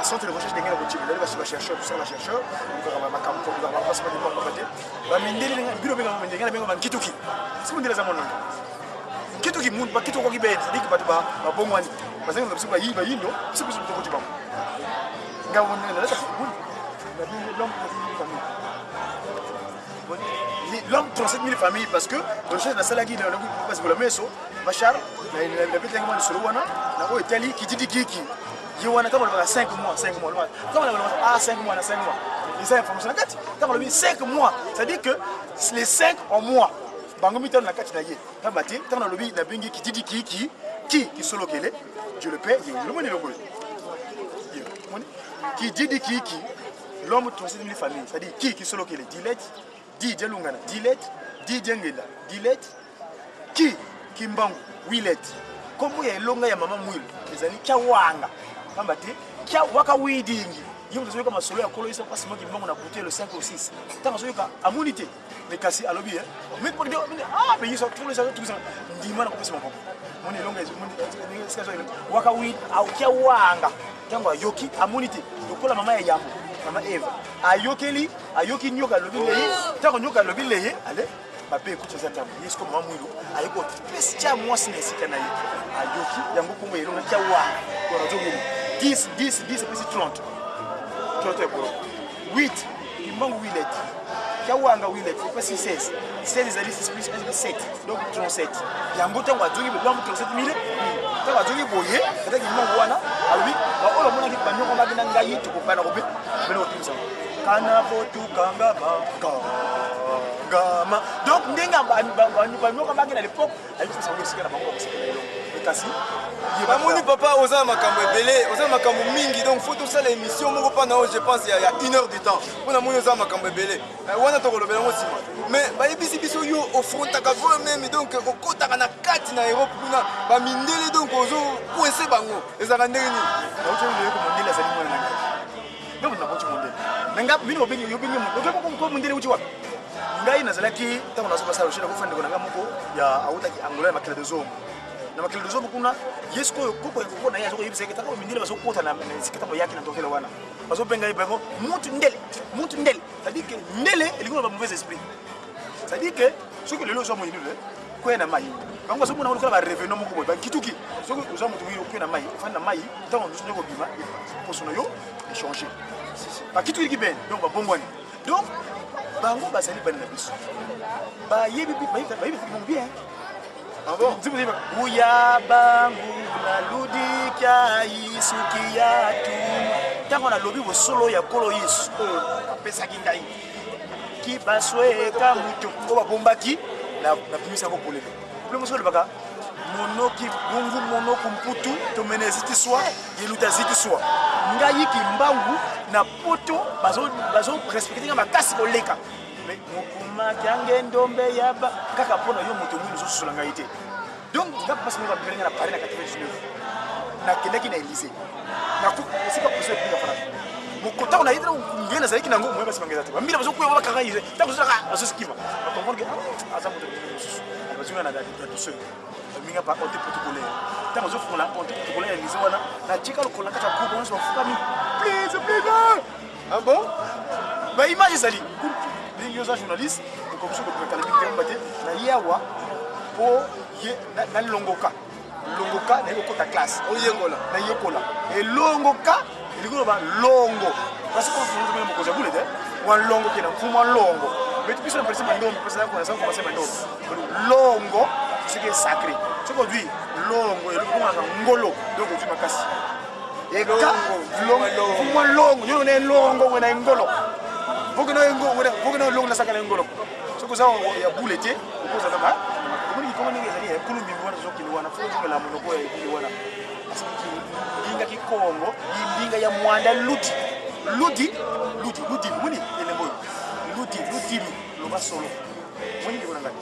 centre de recherche de Ngela Kotimi. Nali basi ba chercheur, tosala ba chercheur, tokaka ba makambo, tokaka ba mpasi, ba ndimba, ba te. Ba mindele, bino benga ba mindele, nga na benga ba nkituki. Si mundele aza mwana. Nkituki muntu, ba kituki kwa kibeni, c'est-à-dire que bato ba, babongwani. Bazali na biso ba yi-, bayindo, biso, biso tokoti bango. Nga wona na leta kubuni. Na bino l'homme trente-sept mille familles. Ni l'homme trente-sept mille familles, parce que recherche nasalaki na, na, parce que la meso, Bachar, na, na, na, na, na, na, solo wana, na oyo etali kididi kiki. Ye wana, ntango balobaka cinq mois, cinq mois, loin. Ntango balobaka, ah, cinq mois, na cinq mois. Eza information na kati. Ntango balobi cinq mois, c'est-à-dire que les cinq en mois. Bango mitano na kati na ye. Pamba te, ntango nalobi, nabengi kididi kiki, ki, kisolokele, Dieu le Père, ye, le mwana elongo. Ye, moni? Kididi kiki, l'homme trente-sept mille familles. C'est-à-dire, ki, kisolokele, dix lettres, di, dialungana, dix lettres, di, diangenda, dix lettres, ki, Kimbangu, huit lettres. Kombo ya elonga ya mama Mwilu ezali Kiawanga. Pamba te, kia waka widingi. Yo moto azoyoka masolo ya kolo Yesu, apasi mwa Kimbangu na butu ya le cinq au six. Ntango azoyoka, amoni te. Mais kasi alobi, eh? Mais, mais, mais, ah, mais Yesu, kolo Yesu, tout ça. Ndima na kopesa maboko. Moni elonga, moni, moni, waka wi-, au Kiawanga. Ntango ayoki, amoni te. Lokola mama ya yambo, mama Eva. Ayokeli, ayoki nyoka alobi leye. Ntango nyoka alobi leye, allez, mabe ekuti eza ntango. Yesu ko mama Mwilu, aye kopesa tia mwasi na esika na ye. Ayoki, yango kombo ya elonga Kiawanga. Kwa radio Mwilu. Dix, dix, dix, epesi trente. Trente ya bolo. Huit, Kimbangu huit lettres. Kiawanga huit lettres, epesi seize. Seize ezali six plus un, sept. Donc trente-sept. Yango ntango azoki, bambu trente-sept mille. Ntango azoki boye, tata Kimbangu wana, alobi, baoyo bamonaki banyokwamaki na ngai, tokokana kobe-, beno kotumisa. Kana botukanga makangama. Donc, ndenge ba-, ba-, ba-, banyokwamaki na l'époque, ayi kosa ngo esika na bango bakosepela elongo. Mais kasi, ye bamoni, papa, oza na makambo ebele, oza na makambo mingi, donc faut tosala émission moko mpo na yo, je pense, ya, ya une heure de temps. Mpo namoni oza na makambo ebele. Eh, wana tokolobela yango nsima. Mais bayebisi biso yo ofrontaka voi même, donc okotaka na kati na Europe kuna, bamindele, donc ozo coincer bango. Ezalaka ndenge nini? Nauti oyeko mondele azali mwana na ngai. Donc naboti mondele. Na ngai, bino obengi, yo obengi mo-, oke ko, ko mondele uti wapi? Ngai nazalaki, ntango nazo basala recherche, nakofanda ndeko na ngai moko ya, autaki Angola, ya makela de Zombo. Na makela de Zombo kuna, ye sikoyo koko ya koko na ye azo koyebisa ye ke, ntango mindele bazokota na, na esika, ntango bayaki na ntokela wana, bazobenga ye bango muntu ndele, muntu ndele. C'est-à-dire que ndele elingi koloba mauvais esprit. C'est-à-dire que soki lelo ozwa moyindo, kweya na mai. Bango bazomona ngo lokola ba revenant moko boye, bankituki. Soki ozwa moto moyindo, kweya na mai, ofandi na mai, ntango mosusu nde kobima, poso na yo echange. Bankituki kibeni, donc babongwani. Donc, bango bazali bana na biso. Bayebi bi-, bayebi, bayebi bango bien. Ah bon? Nzimbu, nzimbu. Uya bangu na ludi kia isuki ya tu. Ntango nalobi bosolo ya Nkolo Yesu, oyo apesaki ngai, kibasweka moto oyo babombaki, na, nabimisa yango polele. Polele mosusu elobaka, mono kibungu, mono kumputu, tomene zitiswa, yeluta zitiswa. Ngai Kimbangu na poto, bazo, bazo respecter nga makasi koleka. Mais mokuma kiange ndombe ya ba, kaka mpo na yo moto mwini ozososola ngai te. Donc, nga pasi moko abimeli nga na Paris na quatre-vingt-dix-neuf. Nakendaki na Élysée. Na ku-, esika poso epuka fana. Moko ntango na ye, ntango ngenda azalaki na yango, moyen basi bangeza te. Bamina bazokuya, babakanga ye. Ntango azozaka, azosikima. Ba comprendre que, ah, aza moto mosusu. Bazonga na, na, na douceur. Baminga ba ôtes protocolaires. Ntango azofungola ôte protocolaire ya lycée wana, natika lokola na kati ya cour, nyonso bafukami. Please, please, ah! Ah bon? Ba image ezali. Ndenge yo oza journaliste, okoki soko kotala mingi te, na ye awa, po ye, na, nalongoka. Longoka, na ye kokota classe. Oyekola. Na yekola. E longoka, elingi koloba longo. Parce que vous, vous, mokonzi ya bule te. Wa longo kena, mfumu wa longo. Mais biso na pesa mandombe, pesa na kwa, sa kwa mandombe. Longo, c'est ce qui est sacré. Soki ozwi longo, elingi koloba ngolo. Donc ozwi makasi. E ka, longo, longo, mfumu wa longo, yo na longo, wena ngolo. Voke na ngolo, wena, voke na longo na saka na ngolo. Soki oza ya bule te, okozala ba, omoni Kikongo ndenge ezali, eh, kulu mbingu wana tozokende wana, faut tozongela monoko ya ebele wana. Parce que ki-, ndinga Kikongo, ndinga ya Mwanda ludi. Ludi, ludi, ludi, omoni elembo oyo. Ludi, ludi, loba solo. Omoni ndeko na ngai?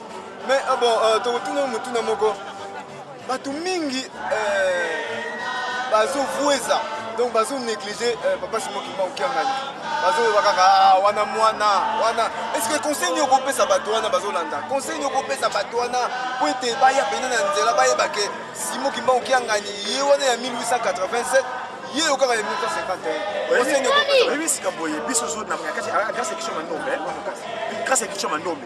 Mais, ah bon, euh, tokotuna motuna moko. Bato mingi, euh, bazovweza, donc bazo négliger, euh, Papa Simon Kimbangu Kiangani. Bazoloba kaka, ah, wana mwana, wana. Est-ce que conseil nini okopesa bato wana bazolanda? Conseil nini okopesa bato wana po ete baya pene na nzela, bayeba que Simon Kimbangu Kiangani, ye wana ya mille huit cent quatre-vingt-sept, ye oyo kaka ya mille neuf cent cinquante et un? Conseil nini okopesa? Oyebi sika boye, biso zo na, na kati, ah, grâce à Christian Mandombe, eh, grâce à Christian Mandombe.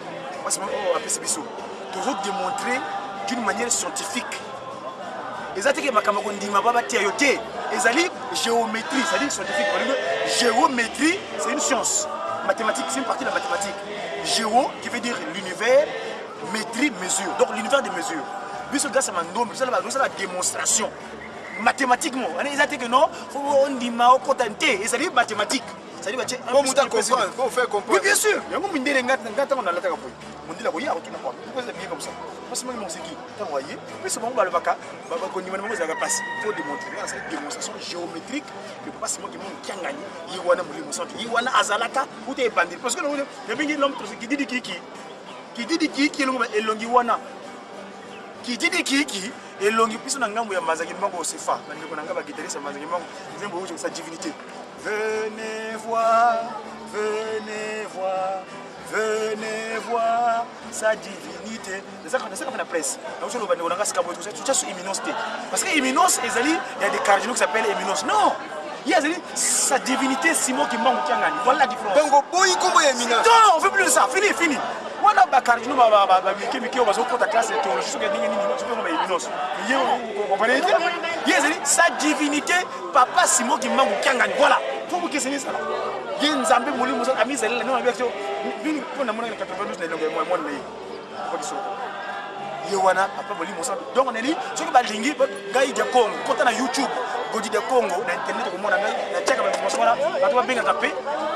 Parce que, oh, apesi biso. Tozo démontrer d'une manière scientifique. Eza te ke makambo ya kondima ba batia yo te. Ezali géométrie, c'est-à-dire scientifique. Parce que géométrie, c'est une science. Mathématique, c'est une partie de la mathématique. Géo, qui veut dire l'univers, métrie, mesure. Donc l'univers des mesures. Biso grâce à Mandombe, biso la, biso la démonstration. Mathématiquement, wana eza te ke non, faut ondima okota te, ezali mathématique. C'est-à-dire, bah, tiens, faut faire comprendre. Oui, bien sûr. Yango mindele nga, nga, ntango nalataka boye. Mundele akoya, akotuna kwa. Pourquoi c'est bien comme ça? Parce que moi, mon c'est qui? Ntango aye, puis c'est bon, balobaka, ba, ba, kondima na bango ezalaka mpasi. Faut démontrer, c'est une démonstration géométrique que Papa Simon Kimbangu Kiangani, ye wana Molimo Santu, ye wana azalaka, ou t'es bandit. Parce que le, le bingi l'homme, qui dit qui, qui, qui dit qui, qui, elongi wana. Qui dit qui, qui, elongi biso na ngambo ya Mbanza Kimbangu Osefa, bandeko na nga ba guitariste ya Mbanza Kimbangu, nzembo oyo sa divinité. Venez voir, venez voir, venez voir sa divinité. Nasaka, nasaka na presse. Na uso loba ndeko na nga sika boye, tu as su Éminence te. Parce que Éminence, ezali, il y a des cardinaux qui s'appellent Éminence. Non! Ye azali sa divinité Simon Kimbangu Kiangani. Voilà la différence. Donc, oboyi kombo ya Éminence. Non, on veut plus de ça. Fini, fini. Wana ba cardinaux, ba, ba, ba, ba mike, mike, oyo bazokota classe ya théologie, soki ya ndenge nini, soki ya Éminence. Ye, vous comprenez? Ye azali sa divinité Papa Simon Kimbangu Kiangani. Voilà. Faut vous questionner ça. Ye Nzambe Molimo Santu, ami ezali na, non, avec ça. Bini, mpo na mwana na quatre-vingt-douze na elongo ya mwana, mwana na ye. Bakisoko. Ye wana, Papa Molimo Santu. Donc, on a dit, soki balingi, ba, ngai dia Kongo, kota na YouTube, Godi dia Kongo, na internet, okomona ngai, natiaka ba information wana, bato babengaka mpe.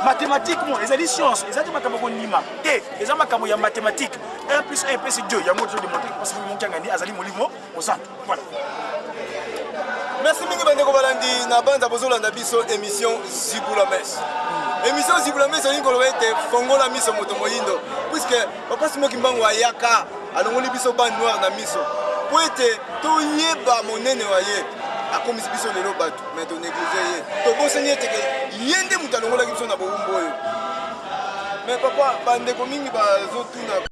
Mathématiquement, ezali science, ezali makambo ya kondima te, eza makambo ya mathématique. Un plus un epesi deux, yango tozo démontrer, parce que Molimo Kiangani azali Molimo Mosantu. Voilà. Merci mingi bandeko balandi na banza bozolanda biso émission Zibula Messe. Émission Zibula Messe elingi koloba ete fongola miso moto moyindo. Puisque Papa Simon Kimbangu ayaka, alongoli biso ba noir na miso. Po ete toyeba monene wa ye, akomisi biso lelo bato, mais to négliger ye. Tobosani ete ke ye nde moto alongolaki biso na bowumbu oyo. Mais papa, bandeko mingi bazotuna